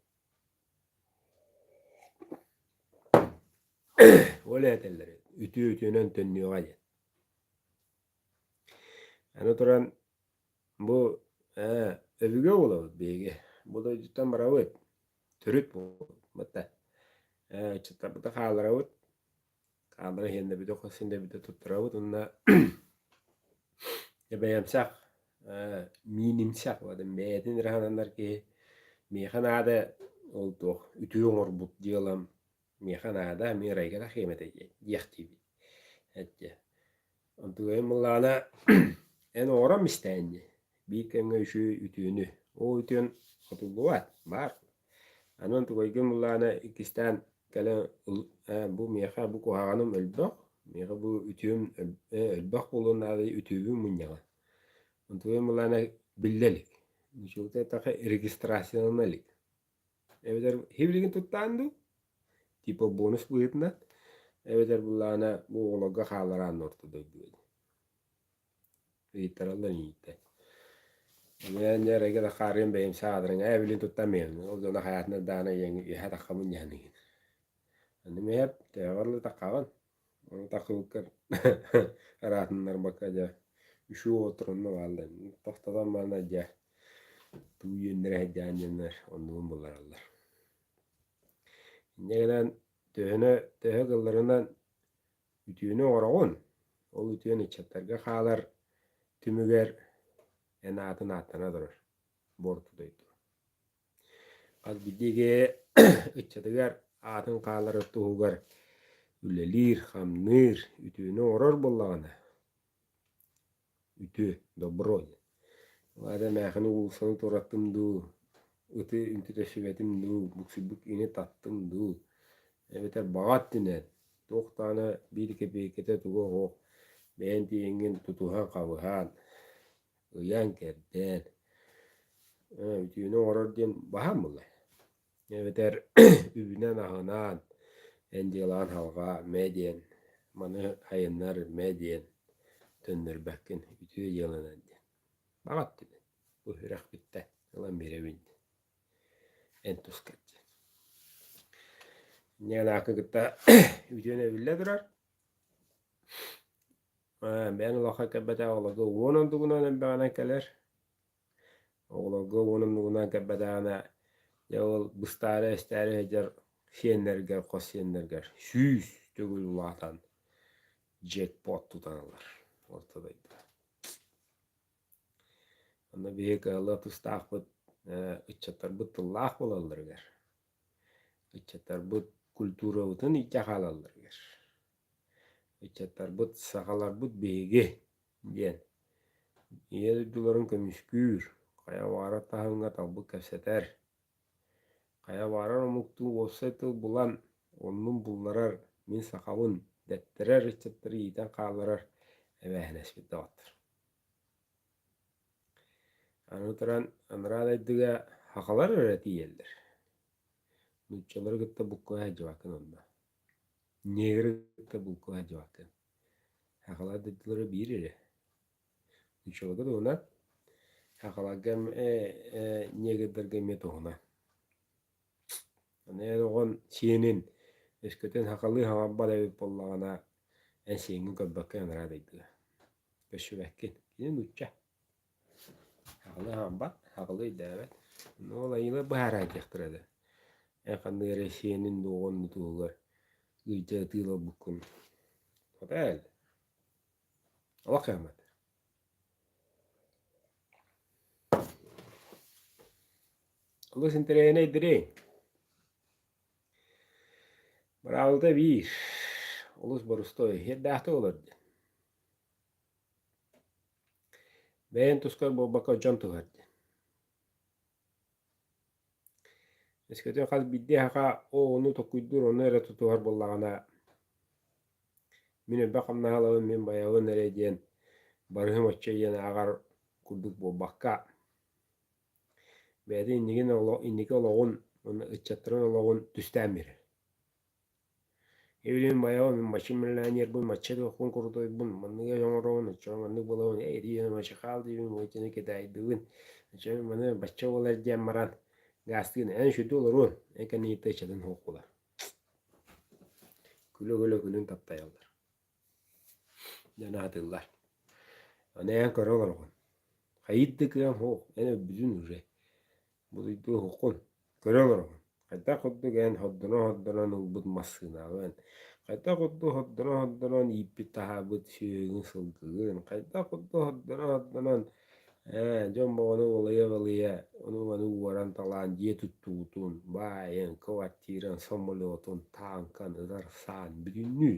Speaker 1: Ол этэллэр үтүө үтүөнэн төннүөҕэ диэн. Аны туран бу өбүгэ буолабыт биһиги. Бу дойдуттан барабыт. Төрүт буолбут. Ыччаттарбыты хаалларабыт. Хааллара иһиэннэбити хос синдэбити туттарабыт уонна бэйэмсэх миинимсэх бэйэтин эрэ сананар киһи миэхэ наада ол туох үтүө оҥорбут дьыалам миэхэ наада эмиэ ырайга тахыам этэ диэхтиибит эттэ онтугайым былаана эн оҥорон истээн дии биир кэмҥэ үчүгэй үтүөнү ол үтүөн хотуллубат баар аны онтугайгын былаана иккистээн кэлэн бу миэхэ бу куһаҕаным өлбөх миэхэ бу үтүөм элбэх буолуон наада үтүөбүн мунньаҕын онтугайым былаана биллэ илик ничего эттэххэ регистрациялана илик эбэтэр хибилигин туттаан дуу типа бонус быһыытынан эбэтэр былаана бу оҕолорго хааллараан орто дойдуга ыйыттараллар ииттэ Эҥээн дьэ эрэйгэ да хаарыан бэйэм саадырыҥ ээ билин туттан миһэн ол дьоно хайаатына даана ийэҥ иһэ таххабын дьаһаныгын Аны миһэп төһөҕөр да таххаҕын ону таххыбыккар араатыннарбакка дьэ үчүгэй оҕотторунна бааллар тохтотон баран дьэ туу үөннэрэ сылдьаан диэннэр оннугун буллараллар Инньэ гынан төһөнө төһө кылларынан үтүөнү оҥороҕун, ол үтүөн ыччаттарга хаалар түмүгэр эн аатын ааттана турар буорта дойду. Хас биирдии киһи ыччатыгар аатын хааларын туһугар үлэлиир, хамныыр, үтүөнү оҥорор буоллаҕына, үтүө, добро диэн. Ол аата эмээхини уулуссаны туораттым дуу, ыты үнтү тэпсибэтим дуу, буксуйбут киһини таттым дуу, эбэтэр баҕа өттүнэн туох даҕаны биир кэпиэйкэтэ туга суох бэйэҥ тиийэҥҥин тутуһан-хабыһан, ыйан-кэрдэн, үтүөнү оҥорор диэн баһаам буолла. Эбэтэр үбүнэн-аһынан эн дьыалаҕын халҕаа мэ диэн, маны айаннар мэ диэн төннөрбөккүн, үтүө дьыаланан диэн. Баҕат диэн, бу үрэхпиттэн ылан биэрэбин диэн. Эн тускар диэн. Инньэ гынаакы кытта үтүөнэ биллэ турар. Бэйэҥ олоххо кэлбэтэх оҕолорго 10 онтугунан элбэҕинэн кэлэр. Оҕолорго 10 оннугунан кэлбэтэҕинэ, дьэ ол быстаары-эстээри сылдьар сиэннэргэр, хос сиэннэргэр 100 төгүл улаатан джекпот тутан ылар орто дойдуга. Онно биһиги кыһаллыах тустаахпыт ыччаттарбыт тыллаах буолалларыгар. Ыччаттарбыт культурабытын илдьэ хаалалларыгар. Ыччаттарбыт сахаларбыт биһиги диэн Ийэ дойдуларын көмүскүүр, хайа баҕарар таһымҥа талбыт кэпсэтэр, хайа баҕарар омуктуу уопсай тыл булан, оннун булларар «мин сахабын» дэттэрэр ыччаттары иитэн хаалларар эбээһинэспит доҕоттор. Аны туран, анараа дойдуга сахалар эрэ тиийэллэр. Нууччалары кытта буккуһа сылдьыбаккын онно. Негры кытта булкуһа сылдьыбаккын. Сахалар дойдулара биир эрэ. Нууччаларга туһунан, сахаларга негрдарга эмиэ туһунан. Аны эн оҕон сиэнин өскөтүн сахалыы саҥарбат эбит буоллаҕына, эн сиэҥҥин көрбөккө анараа дойдуга. Көрсүбэккин. Кини нуучча. Сахалыы саҥарбат, сахалыы өйдөөбөт. Ну, ол айыылар быһаараа диэхтэрэ да. Эн ханнык эрэ сиэнин дуоҕун туһугар ыйдьа ытыыларбыккын Хотой олох кыһаммат. Олус интэриэһинэй дириҥ. Быраабылата биир, олус борустуой, иһэрдээхтик олор диэн. Бэйэҥ тускар буолбакка дьон туһар диэн. Өскөтүн хас биирдии саха ону толкуйдуур, ону эрэ тутуһар буоллаҕына, мин элбэх хамнаһы ылабын, мин байабын эрэ диэн барыһым оччо диэн ааҕар курдук буолбакка, бэйэтин иннигин инники олоҕун уонна ыччаттарын олоҕун түстээн биэрэр. Эбилин байабын, мин мачча миллионербын, мачча туохпун курутуйбун, манныгы оҥоробун, оччоҕо маннык буолабын, ээ итиини мачча диибин, бу итини кытайдыыбын, оччоҕо маны бачча буолар диэн баран гаастыын эн үчүгэй олоруон, эн кэнниттэн ыччатын суох буолар. Күлэ-күлэ күлүн таптайаллар. Дьон аһатыыллар. Аны эн көрө олороҕун. Хайыт да кыам суох, эн өлбүтүн уже. Бу дойду көрө олороҕун. Хайдах курдук эн хордоно-хордонон ылбыт массыынаҕын, хайдах курдук хордоно-хордонон ииппит таһаарбыт сүөһүгүн сылгыгын, хайдах курдук хордоно-хордонон ээ, дьон бөҕөнү балыйа-балыйа ону-маны уоран-талаан дьиэ туттубутун, баайын, квартиран, самолетун, тааҥкан, ытар саан бүтүннүү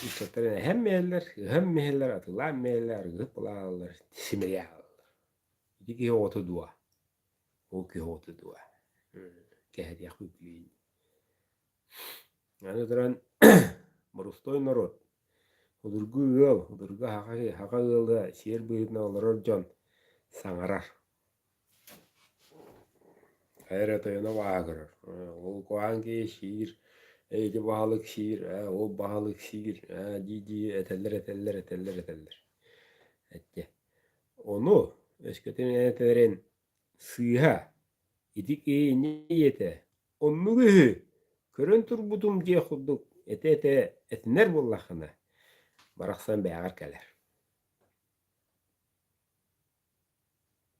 Speaker 1: ыччаттар эһэм иһэллэр, ыһам иһэллэр, атылаан иһэллэр, арыгыһыт былааллар, симэлийэ хаалаллар. Ити киһи оҕото дуо? Ол киһи оҕото дуо? Кэһэтиэхпит билигин. Аны туран боростуой норуот, судургу ыал, судургу саха саха ыала сиэр быһыытынан олорор дьон саҥарар. Хайа эрэ тойоно бааһа көрөр. Ол куһаҕан киһи сиир, эй ити баһылык сиир, ээ ол баһылык сиир, ээ дии-дии этэллэр, этэллэр, этэллэр, этэллэр. Эттэ. Ону өскөтүн этэрин сыыһа, ити киһи инньэ ийэтэ, оннук үһү, көрөн турбутум диэх курдук этэ-этэ этинэр буоллаххына, барахсан бэйэҕэр кэлэр.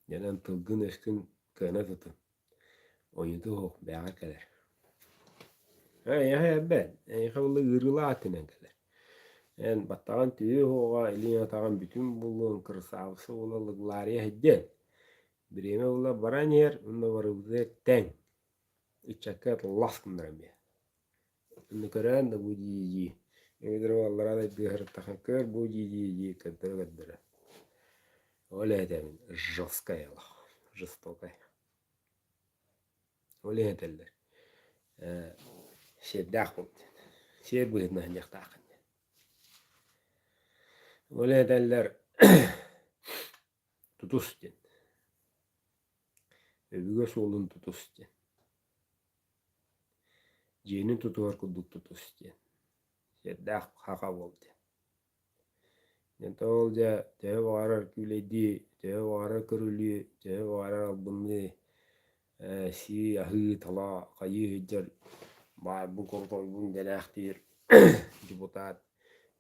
Speaker 1: Дьонон тылгын-өскүн кыана тутун, ойута оһох бэйэҕэр кэлэр. Эйиэхэ эбэт, эйиэхэ буолла ыарыылаах өттүнэн кэлэр. Эн баттаҕын түһүө уһуоҕа, илииҥ-атаҕын бүтүн булуоҥ, кырасаабыса буола лыглаарыйа сылдьыаҥ. Бириэмэ буола баран иһэр уонна барыбытыгар тэҥ. Ыччакка лас гыннаран биэр. Онно көрөөн да бу дии-дии, эбэтэр аллараа дойдуга сырыттахха көр бу дии-дии көрдөрө-көрдөрө. Ол этэбин жесткая олох, жестокая. Ол иһин этэллэр ээ сиэрдээх буол диэн. Сиэр быһыытынан сылдьыахтааххын диэн. Ол иһин этэллэр тутус диэн. Өбүгэ суолун тутус диэн. Дьиэни тутуһар курдук тутус диэн. Сиэрдээх хаха буол диэн. Онтон ол дьэ төһө баҕарар күүлэйдии, төһө баҕарар көрүлүү, төһө баҕарар албынныы, ээ сии, аһыы, талаа, хайыы сылдьар баарбын курутуйбун дэнээхтиир депутат,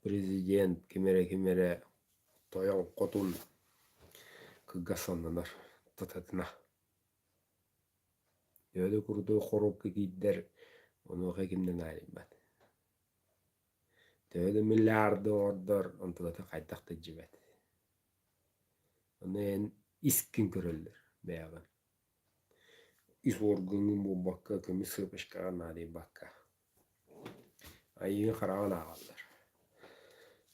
Speaker 1: президент ким эрэ ким эрэ тойон хотун кылгас саннанар тататына. Төһө да курдук хоруопка киирдэр, онуоха ким да наадыйбат. Төһө да миллиарды оҥордор, онтуката хайдах да илдьибэт. Ону эн искин көрөллөр бэйэҕин. ис уоргаҥҥын буолбакка, көмүс сыапачкаҕа наадыйбакка. Айыы хараҕын ааҕаллар.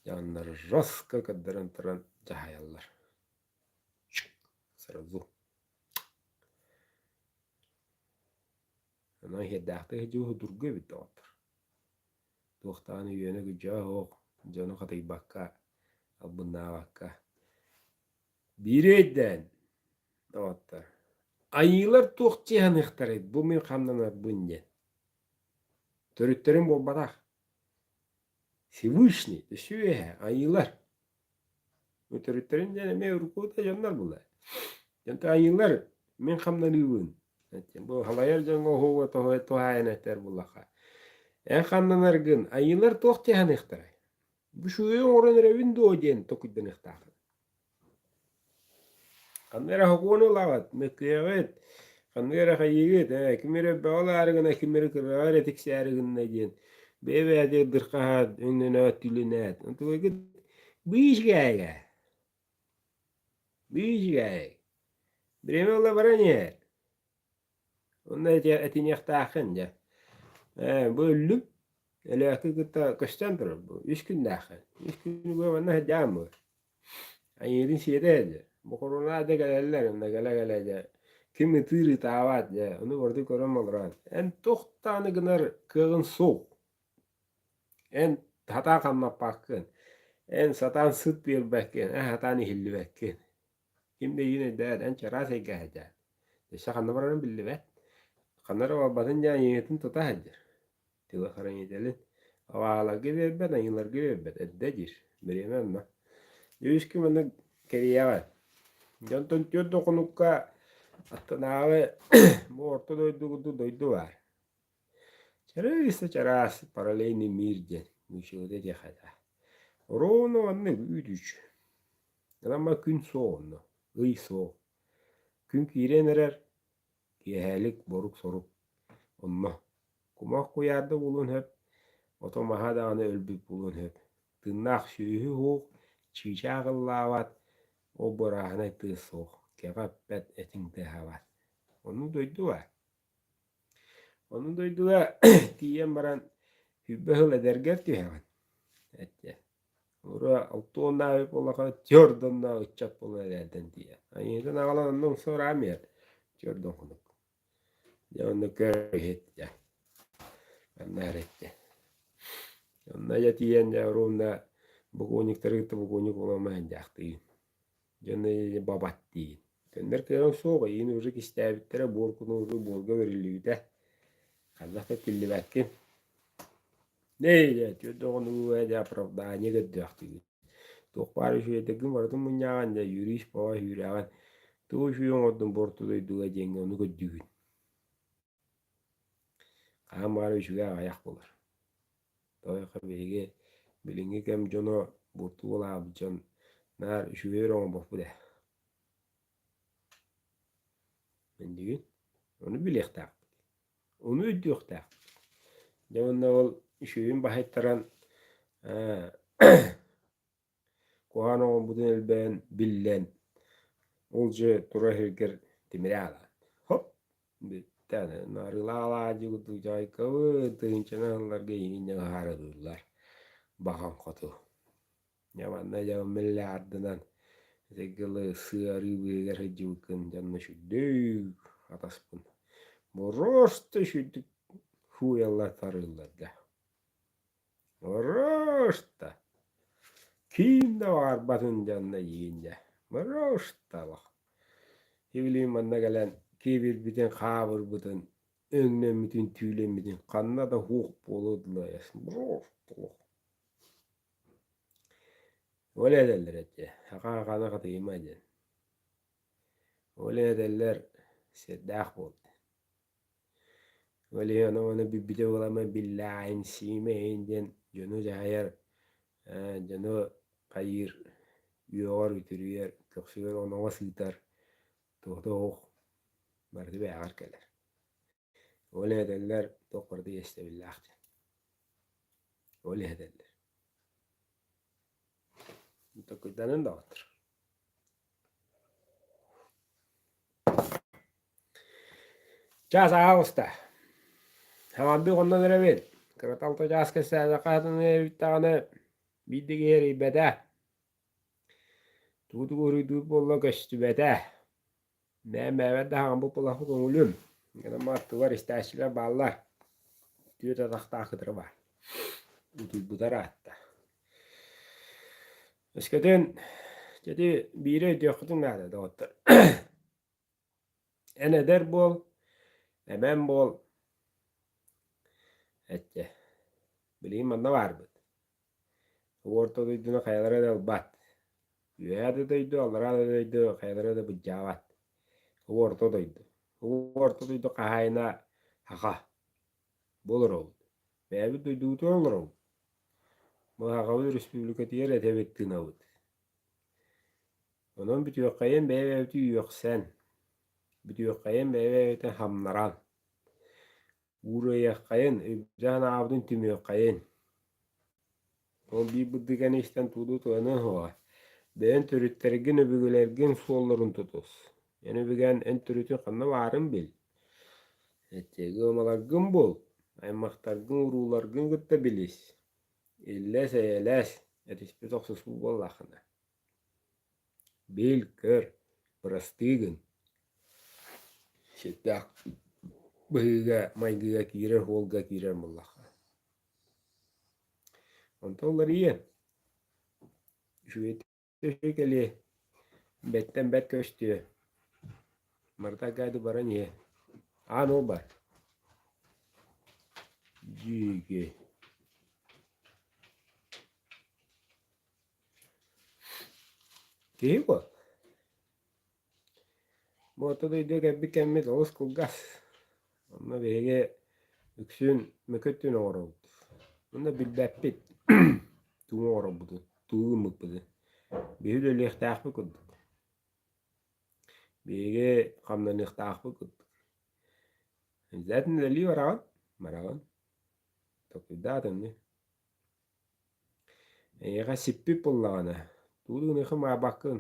Speaker 1: Дьоннор жестко көрдөрөн туран дьаһайаллар. Сразу. Онон иһэрдээхтик сылдьыбыт судургу эбит доҕоттор. Туох даҕаны үөнэ-күдьүөҕэ суох, дьону хатыйбакка, албыннаабакка. Биири өйдөөн, доҕоттор, айыылар туох дьиэһаныахтарай бу мин хамнанарбын диэн. Төрүттэрим буолбатах. Всевышний, өссө үөһэ, айыылар. Бу төрүттэрим диэн эмиэ уруккута дьоннор буолар. Дьонтон айыылар мин хамнаныыбын. Бу халайар дьоҥҥо оһуоба туһаайан этэр буоллахха. Эн хамнанаргын айыылар туох дьаһаныахтарай? Бу үчүгэйи оҥорон эрэбин дуо диэн толкуйданыахтааххын. Ханна эрэ сокуону ылаҕыт, мөккүөҕүт, ханнык эрэ хайыыгыт, ээ, ким эрэ бөҕө ылаары гына, ким эрэ кыраҕа эрэ тиксээри гынна диэн бэйэ-бэйэтигэр дырхаһаат, өҥнөнөөт, түлүнээт. Онтугайгыт быыс-гээгэ, быыс-гээг. Бириэмэ ыла баран иһэр. Онно этиниэхтааххын дьэ. Ээ, бу өллүм. Өлөөкү кытта көстөн турар бу. Үс күннээххин. Үс күнү бу манна сылдьаҕын бу. Айыытын сиэтэ дьэ. Бу хоруна да кэлэллэр, онно кэлэ-кэлэ дьэ. Ким ытыыр ытаабат дьэ. Ону барытын көрөн олорон. Эн туох даҕаны гынар кыаҕын суох. Эн сатаан хамнаппаккын. Эн сатаан сыт биэрбэккин. Эн сатаан иһиллибэккин. Ким да эйигин өйдөөт, эн чараас эйгэ сылдьаҕын. Өссө ханна барарын биллибэт. Ханна эрэ барбатын диэн айыытын тута сылдьар. Телохранителин абааларга биэрбэт, айыыларга биэрбэт, эрдэ диир. Бириэмэ онно. Үс күн маннык кэрийэҕин. Дьонтон түөрт да хонукка аттынааҕы бу орто дойду курдук дойду баар. Чарыыс да чараас параллельный мир диэн нууччалыыта этиэххэ этэ. Ровно маннык үүт-үч. Ама күн суох онно, ый суох. Күн киирэн эрэр, киэһэлик борук-сорук. Онно кумах куйаарда буолуон сөп, ото-маһа даҕаны өлбүт буолуон сөп. Тыыннаах сүөһү суох, чыычаах ыллаабат, ол бырааһынай тыас суох, кэҕэ эппэт, этиҥ тыаһаабат. Оннук дойду баар. Ону дойдуга тиийэн баран сүүрбэ сыл эдэргэр түһэҕин. Эттэ. Ура алтуоннаах буоллахха түөрт ыччат буолан эрээрдэн тиийэр. Айыытын аҕалан онно умса ураан биэр. Түөрт хонук. Дьэ онно көр иһит дьэ. Онно эрэттэ. Онно дьэ тиийэн дьэ уруунна бокуонньуктары кытта бокуонньук буолан дьаахтыйын. Дьон бабат диин. Төннөр кыаҕыҥ суох, эйигин уже кистээбиттэрэ, буор кунууру буорга бэриллибитэ. Хайдах да тиллибэккин. Ээ, түөрт оҕону дьэ оправдание көрдөөхтүүгүн. Туох баар үчүгэйдэргин барытын мунньаҕын, дьэ юрист баҕа үүрээҕин. Тугу үчүгэй оҥордум бу орто дойдуга диэҥҥэ ону көрдүүгүн. Хаһан баҕарар үчүгэй аҕыйах буолар. Тоҕо биһиги билиҥҥи кэм дьоно буорту буолаабыт дьон наар үчүгэй эрэ оҥорбоппут ээ. Мендигин ону билиэхтээхпит. Ону өйдүөхтээхпит. Дьэ уонна ол үчүгэйин баһыйтаран Куһаҕан оҥорбутун элбээн, биллэн, ол дьэ турар сиргэр тимири аалаан, хоп, бүттэ аны арыылаах алаадьы курдук дьаайкабыт тыһыынчанан сылларга эйигин ыһаарылыыллар баҕаҥ хоту. Дьэ манна дьэ миллиардынан ытыгылы сыарыы быыһыгар сылдьыбыккын дьонно сүрдүүк атаспын. Просто сүрдүк фуяллар тарыыллар да. Просто киин да баҕарбатын дьонно эйигин дьэ просто олох Сибилигин манна кэлэн киэбирбитин, хаабырбытын, өҥнөммүтүн, түүлэммитин ханна да суох буолуо дылы просто олох. Ол этэллэр этэ, саха саханы хатыйыма диэн. Ол этэллэр сирдээх буол диэн. Ол иһин ону билбитэ буоламмын биллээҕин, сиимэйин диэн дьону дьаһайар, дьону хайыыр, үөҕэр, үтүрүйэр, көхсүгэр оноҕос ыытар туота суох барыта бэйэҕэр кэлэр. Ол этэллэр туох барыта иэстэбиллээх диэн. Ол иһэтэллэр. Толкуйданан даҕаттар. Чаас ааҕыста. Хаҥардыы хоннон эрэбит. Кырата алта чаас кэпсээтэххэ эбит даҕаны биир да киһи эрийбэтэ. Тугу-тугу уруйдуур буолла көстүбэтэ. Бэйэм бэйэбэр да хаҥаммыт буоллахпын көҥүлүм. Гынан аттыбар истээччилэр бааллар. Түөрт атахтаах кытары баар. Утуйбута ыраатта. Өскөтүн дьэ ити биири өйдүөххүтүн наада доҕоттор. Эн эдэр буол, эмэн буол, эттэ. Билигин манна баарбыт. Орто дойдуну хайалара да ылбат. Үөһээ да дойду, аллараа да дойду хайалара да былдьаабат. Орто дойду. Орто дойду хаһаайына саха. Бу олоробут. Бэйэбит дойдубутугар олоробут. Бу Сахабыт Өрөспүүбүлүкэтигэр этэбит тыынабыт. Онон бүтүөххэйин бэйэ-бэйэбитин үөхсэн, бүтүөххэйин бэйэ-бэйэбитин хамнаран, уурайыаххайын, өйбүтүн-санаабытын түмүөххэйин. Ол биир бырдыганы истэн тууду туһаныа суоҕа. Бэйэҥ төрүттэргин, өбүгэлэргин суолларын тутус. Эн өбүгэн эн төрүтүн ханна баарын бил. Ыамаларгын бул, аймахтаргын, урууларгын кытта билис. Иллэс-эйэлэс, этиспит охсуспут буоллаххына. Бил, көр, бырастыы гын. Сирдээх быһыыга, майгыга киирэр суолга киирэр буоллахха. Онтон уларыйыа. Үчүгэйдик үчүгэй кэлиэ, бэттэн бэрт көстүө. Барыта акаады баран иһиэ. Аан ол бар. Дьиики. Киһи буол. Бу орто дойдуга кэлбит кэммит олус кылгас. Онно биһиги үксүн мөкү өттүн оҥоробут. Онно билбэппит тугу оҥоробутун, тугу гыммыппытын. Биһиги үлэлиэхтээхпит курдук. Биһиги хамнаныахтаахпыт курдук. Обязательно үлэлии бараҕын, бараҕын. Толкуйдаат инни. Эйиэхэ сиппит буоллаҕына, тугу да гыныаххын баҕарбаккын.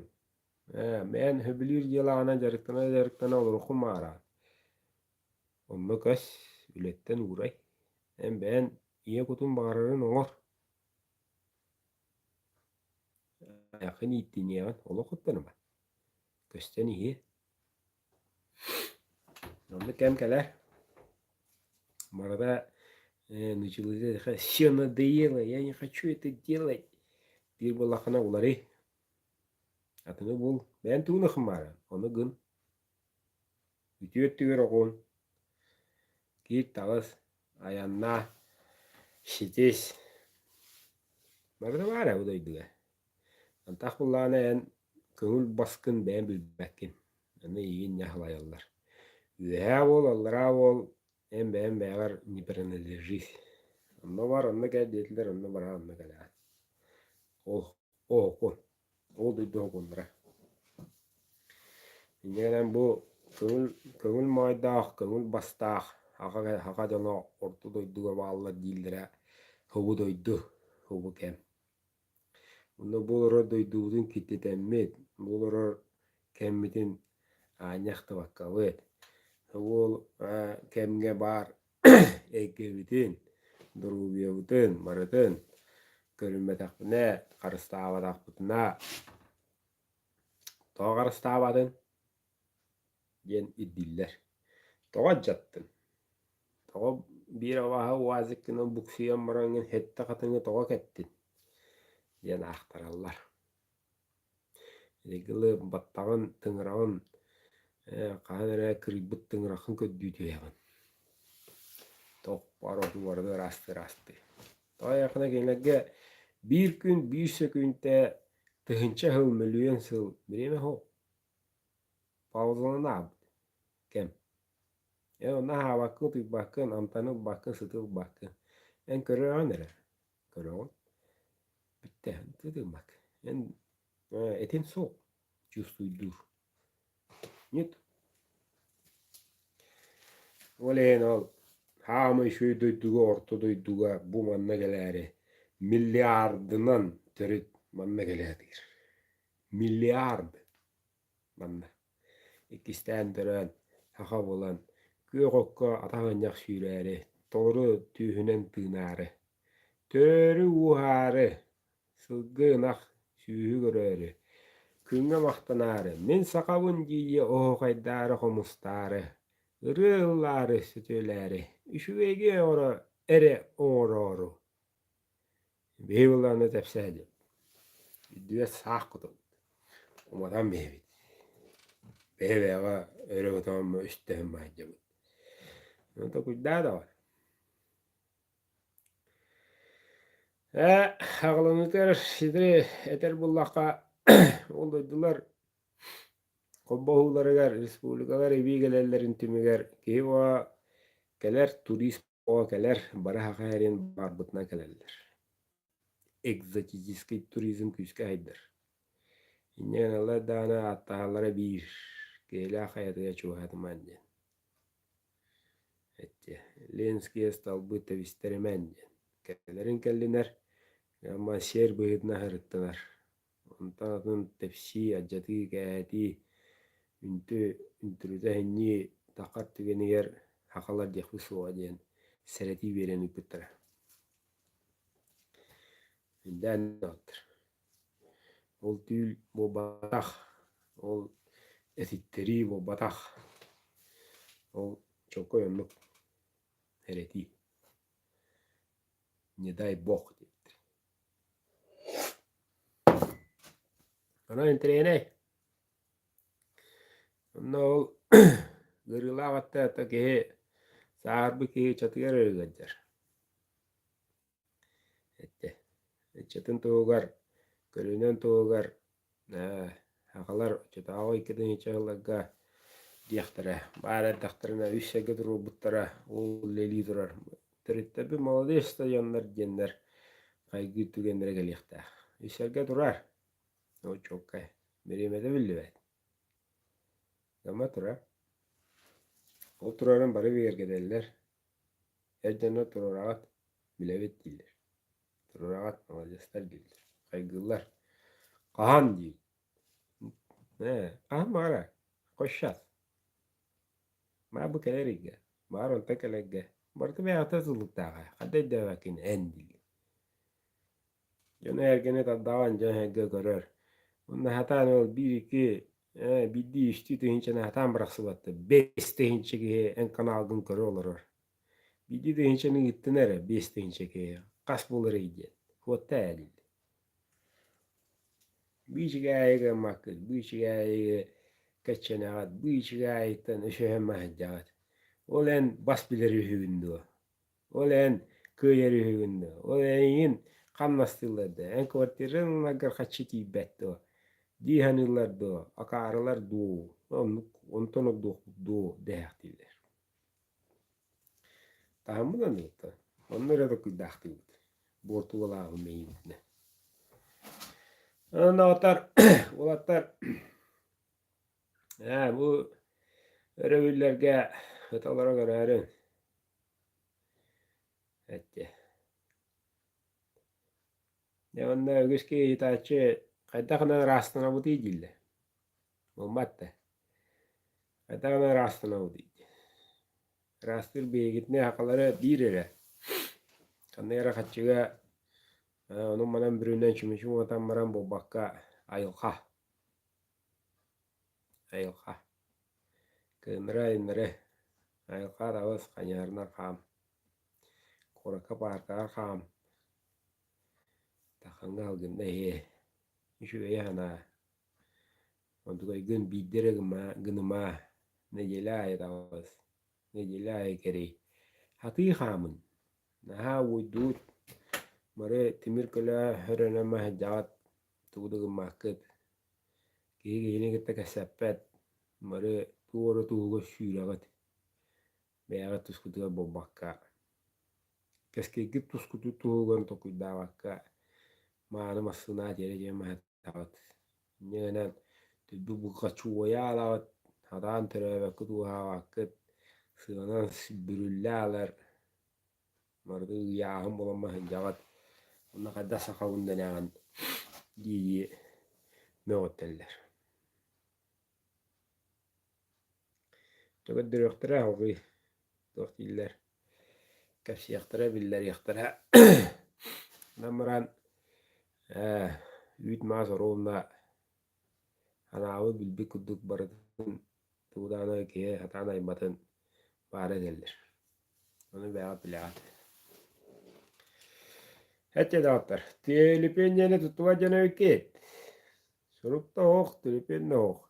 Speaker 1: Ээ, бэйэн сөбүлүүр дьыалаҕынан дьарыктана-дьарыктана олоруоххун баҕараҕын. Онно көс, үлэттэн уурай. Эн бэйэн ийэ кутун баҕарарын оҥор. Айаххын ииттиниэҕин олох куттаныма. Көстөн иһиэ. Оннук кэм кэлэр. Барыта э, началось все надоело, я не хочу это делать диир буоллаххына уларый. Атыны бул, бэйэн тугун ыкымаары, ону гын. Үтүө өттүгэр оҕун, киир таҕыс, айаннаа, ситис. Барыта баар ээ бу дойдуга. Антах буллаҕына эн көҥүл баскын бэйэн билбэккин. Аны эйигин ньа халайаллар. Үөһээ буол, аллараа буол, эн бэйэҥ бэйэҕэр не принадлежись. Онно бар, онно кэл диэтилэр, онно бараҕын, онно кэлэҕин. Ол оһокун, ол дойду оһокуннара. Инньэ гынан бу көҥүл көҥүл моойдоох, көҥүл бастаах аҕа аҕа дьоно орто дойдуга бааллар дииллэрэ һубу дойду, һубу кэм. Онно бу олорор дойдубутун киттитэммит, бу олорор кэммитин аанньа ахтыбаккабыт, ол кэмҥэ баар эйгэбитин, доруобуйабытын барытын көрүммэтэхпинэ, харыстаабатахпытына тоҕо харыстаабатын диэн ирдииллэр. Тоҕо алдьаттын? Тоҕо биир абааһы уазиккынан буксуйан бараҥҥын сэттэ хатыҥы тоҕо кэттин? диэн аахтараллар. Ити баттаҕын, тыҥыраҕын хаһан эрэ кырыйбыт тыҥыраххын көрдүү түһэҕин. Туох баар оту барыта ыраастыы-ыраастыы. Тоҕо диэтэххинэ кинилэргэ биир күн, биир сөкүүнтэ, тыһыынча сыл, мөлүйүөн сыл бириэмэ суох. Паузаланан ааҕабыт кэм. Эн онно аһаабаккын, утуйбаккын, амтаны ылбаккын, сыты ылбаккын. Эн көрөҕүн эрэ, көрөҕүн. Бүттэ, тыытыммат. Эн этин суох, чувствуйдуур. Нет. Ол иһин ол хаамай үчүгэй дойдуга, орто дойдуга бу манна кэлээри миллиардынан төрүт манна кэлээтигэр. Миллиард манна. Иккистээн төрөөн, саха буолан, Күөх окко атах ынньах сүүрээри, толору түөһүнэн тыынаары, төрөөрү ууһаары, сылгы ынах сүөһү көрөөрү, күҥҥэ махтанаары, мин сахабын дии-дии оһуохайдаары хомустаары, ырыа ыллаары сөтүөлээри, үчүгэйгэ оҥоро эрэ оҥороору. Биһи былааны тэпсээдим. Үрдүгэр саах кутабыт. Уматан биһэбит. Бэйэ-бэйэҕэ өрө көтөҕөммө үстэһэн маайдьабыт. Ону токуйдаа даҕаны. Ээ, аҕаланыытыгар ситэри этэр буоллахха, ол дойдулар холбоһууларыгар республикалар эбии кэлэллэрин түмүгэр киһи бөҕө кэлэр турист Оҕо кэлэр, бары саха эрин баарбытынан кэлэллэр. Экзотический туризм күүскэ айдар. Инньэ гыналлар даҕаны ааттаһаллара биир, Киһилээх хайатыгар чугаһаатымаан диэн. Эттэ, Ленские столбы тэбистэримэн диэн. Кэлэрин кэллинэр, ама сиэр быһыытынан аһарыттылар. Онтон атын тэпсии, алдьатыы, кээһэтии, үнтү, үнтүрүтэ иһинньии таххар түгэнигэр сахалар диэхпит суоҕа диэн сэрэтии биэрэн ыыппыттара. Үрдээн даҕаттар. Ол түүл буолбатах, ол этиттэрии буолбатах, ол чокой оннук сэрэтии. Не дай бог диэбиттэр. Онон интэриэһинэй. Онно ол ыарыылаах аттаата киһи сааһырбыт киһи ыччатыгар эрэ ыалдьар. Эттэ. Ыччатын туһугар, көрүнэн туһугар ээ, сахалар оччотооҕу икки тыһыынча сылларга диэхтэрэ, баар эрдэхтэринэ үс сэргэ туруорбуттара, ол үлэлии турар. Төрүттэрбит молодец да дьоннор диэннэр хайгыыр түгэннэрэ кэлиэхтээх. Үс сэргэ турар, ол чуолкай, бириэмэтэ биллибэт. Гама турар. Ол турарын бары бигэргэтэллэр. Эр дьоно туруораҕыт, билэбит дииллэр. Туруораҕыт, маладьыастар дииллэр. Хайгыыллар. Хаһан диир. Ээ, хаһан баҕарар. Хоть сейчас. Маа бу кэлэр ыйга, баар онтон кэлэргэ. Барыта бэйэҕиттэн тутулуктааҕа. Ханна өйдөөбөккүн эн дииллэр. Дьону эргэни тардаҕан дьон эргэ көрөр. Уонна сатаан ол биир-икки, биирдии үстүү тыһыынчаны сатаан бырахсыбаттар. 5 тыһыынча киһи эн каналгын көрө олорор. Биирдии тыһыынчаны ыыттын эрэ 5 тыһыынча киһи. Хас буоларый диэн. Хуотта ээ дииллэр. Быычыгаайы гыммаккыт, быычыгаайы кэччэнэҕит, быычыгаайыттан өсөһөн маһыйдаҕыт. Ол эн бас билэр үһүгүн дуо? Ол эн кыайар үһүгүн дуо? Ол эйигин хамнастыыллар да, эн квартираҥ ыларгар хаччы тиийбэт дуо? Дии саныыллар дуо? Акаарылар дуу? Оннук онтон ордуохпут дуо дэһээхтииллэр. Таһыммын аныыта, онно эрэ токуйдаахтыыбыт, буортулалааҕым мэйиибитинэ. Онон аҕатар, уолаттар, ээ, бу өрөбүллэргэ ыталара көрөөрүҥ, эттэ. Дьэ уонна үгүс киһи ыйытааччы хайдах гынан ыраастанабытый дииллэр. Буолбат да. Хайдах гынан ыраастанабытый диэн. Ыраастыыр биһигитинэ сахалары биир эрэ. Ханна эрэ хаччыга онон-манан бүрүнэн чүмэчи уматан баран буолбакка айылҕа. Айылҕа. Кыыннары айыннары. Айылҕа араҕас хайыһарынан хаам. Куоракка пааркаҕа хаам. Таххаҥҥа алгынна иһиэ. Үчүгэйи санаа. Онтукайгын биирдэ эрэ гыныма, нэдиэлэ аайы таҕыс, нэдиэлэ аайы кэрий. Хатыы хаамын, наһаа уойдуут, бары тимир көлө өрөнөн маһыйдаҕыт, тугу да гыммаккыт. Киһи киһини кытта кэпсэппэт, бары туора туһугар сүүрэҕит, бэйэҕит тускутугар буолбакка. Кэскилгит тускуту туһугар толкуйдаабакка, мааны массыына тиэрэ диэн маһыттаҕыт. Инньэ гынан төрдү булҕаччы уойа аалаҕыт, сатаан төрөөбөккүт ууһаабаккыт, сыанан бүрүллэ аалар, барыта ыйааһын буолан маһыйдаҕыт, уонна хайдах сахабын дэнэҕин дии-дии мөҕүттэллэр. Дьэ көрдөрүөхтэрэ салҕыы. туох дииллэр кэпсиэхтэрэ, биллэриэхтэрэ. Онон баран ээ үүт-маас оруобуна анаабыт билбит курдук барытын тугу даҕаны киһи сатаан айбатын баара этэллэр. Ону бэйэҕит билэҕит. Эчэ доҕоттор, түөлүпүөн диэни туттубат дьон эбиккит. Сурук да оһох, түлүпүөн да оһох.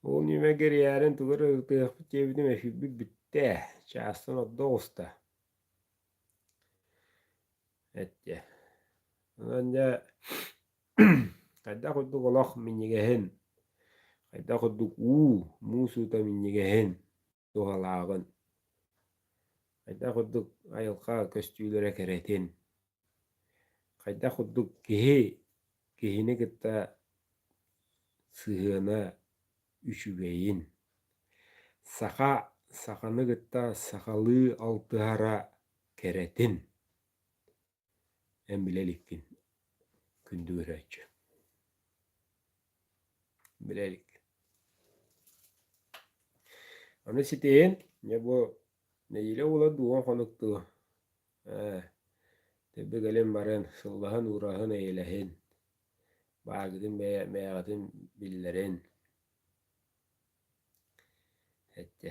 Speaker 1: Ол ньүмэ гэрийээрин тугу эрэ ытыахпыт диэбитим эфирбит бүттэ. Чаастан ордо оҕуста. Эттэ. Онон дьэ хайдах курдук олох минньигэһин, хайдах курдук уу, муус уута минньигэһин туһалааҕын, хайдах курдук айылҕа көстүүлэрэ кэрэтин, хайдах курдук киһи киһини кытта сыһыана үчүгэйин, саха саханы кытта сахалыы алтыһара кэрэтин эн билэ иликкин, күндү көрөөччү. Билэ иликкин. Аны ситиһин, дьэ бу нэдиэлэ буола дуу, хонук дуу, ээ, төбө кэлин баран сыллаһан уураһын эйэлэһин, бааргытын бэйэ бэйэҕитин биллэрин эттэ.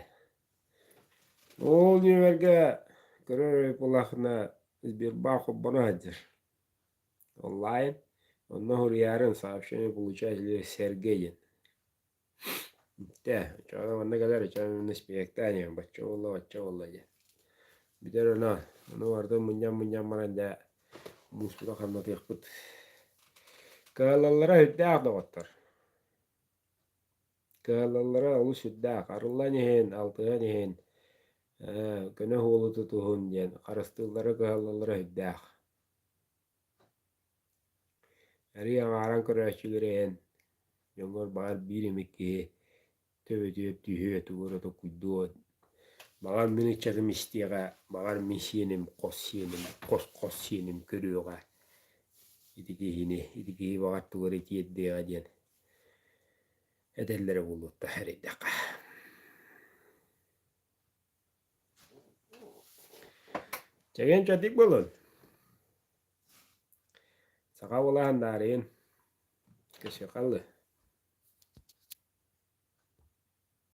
Speaker 1: Ол нүөмэргэ көрөр буоллаххына Сбербанк холбоно сылдьар. Онлайн. Онно суруйаарын сообщение получателя Сергей диэн. Тэ, оччоҕуна манна кэлэр, оччоҕуна манна спектакль диэн бачча буолла, бачча буолла диэн. Бүтэр ону, ону барытын мунньан-мунньан баран дьэ мууспутун хамнатыахпыт. Кыаллаллара сүрдээх доҕоттор. Кыаллаллара олус сүрдээх. Арыллан иһин, алтыһан иһин, ээ, көнө суолу тутуһун диэн харыстыыллара кыһаллаллара сүрдээх. Арыый аҥааран көрөөччүлэри иһэн, дьоҥҥор баҕар биир эмит киһи төбөтүгэр түһүө, тугу эрэ толкуйдуо. Баҕар мин ыччатым истиэҕэ, баҕар мин сиэним, хос сиэним, хос-хос сиэним көрүөҕэ ити киһини, ити киһи баҕар тугу эрэ тиэрдиэҕэ диэн этэллэрэ буолуохтаах эрэйдэххэ. Чэгиэн-чэбдик буолун! Саха уолаһан даарыйын, көсүөххэ ыллы.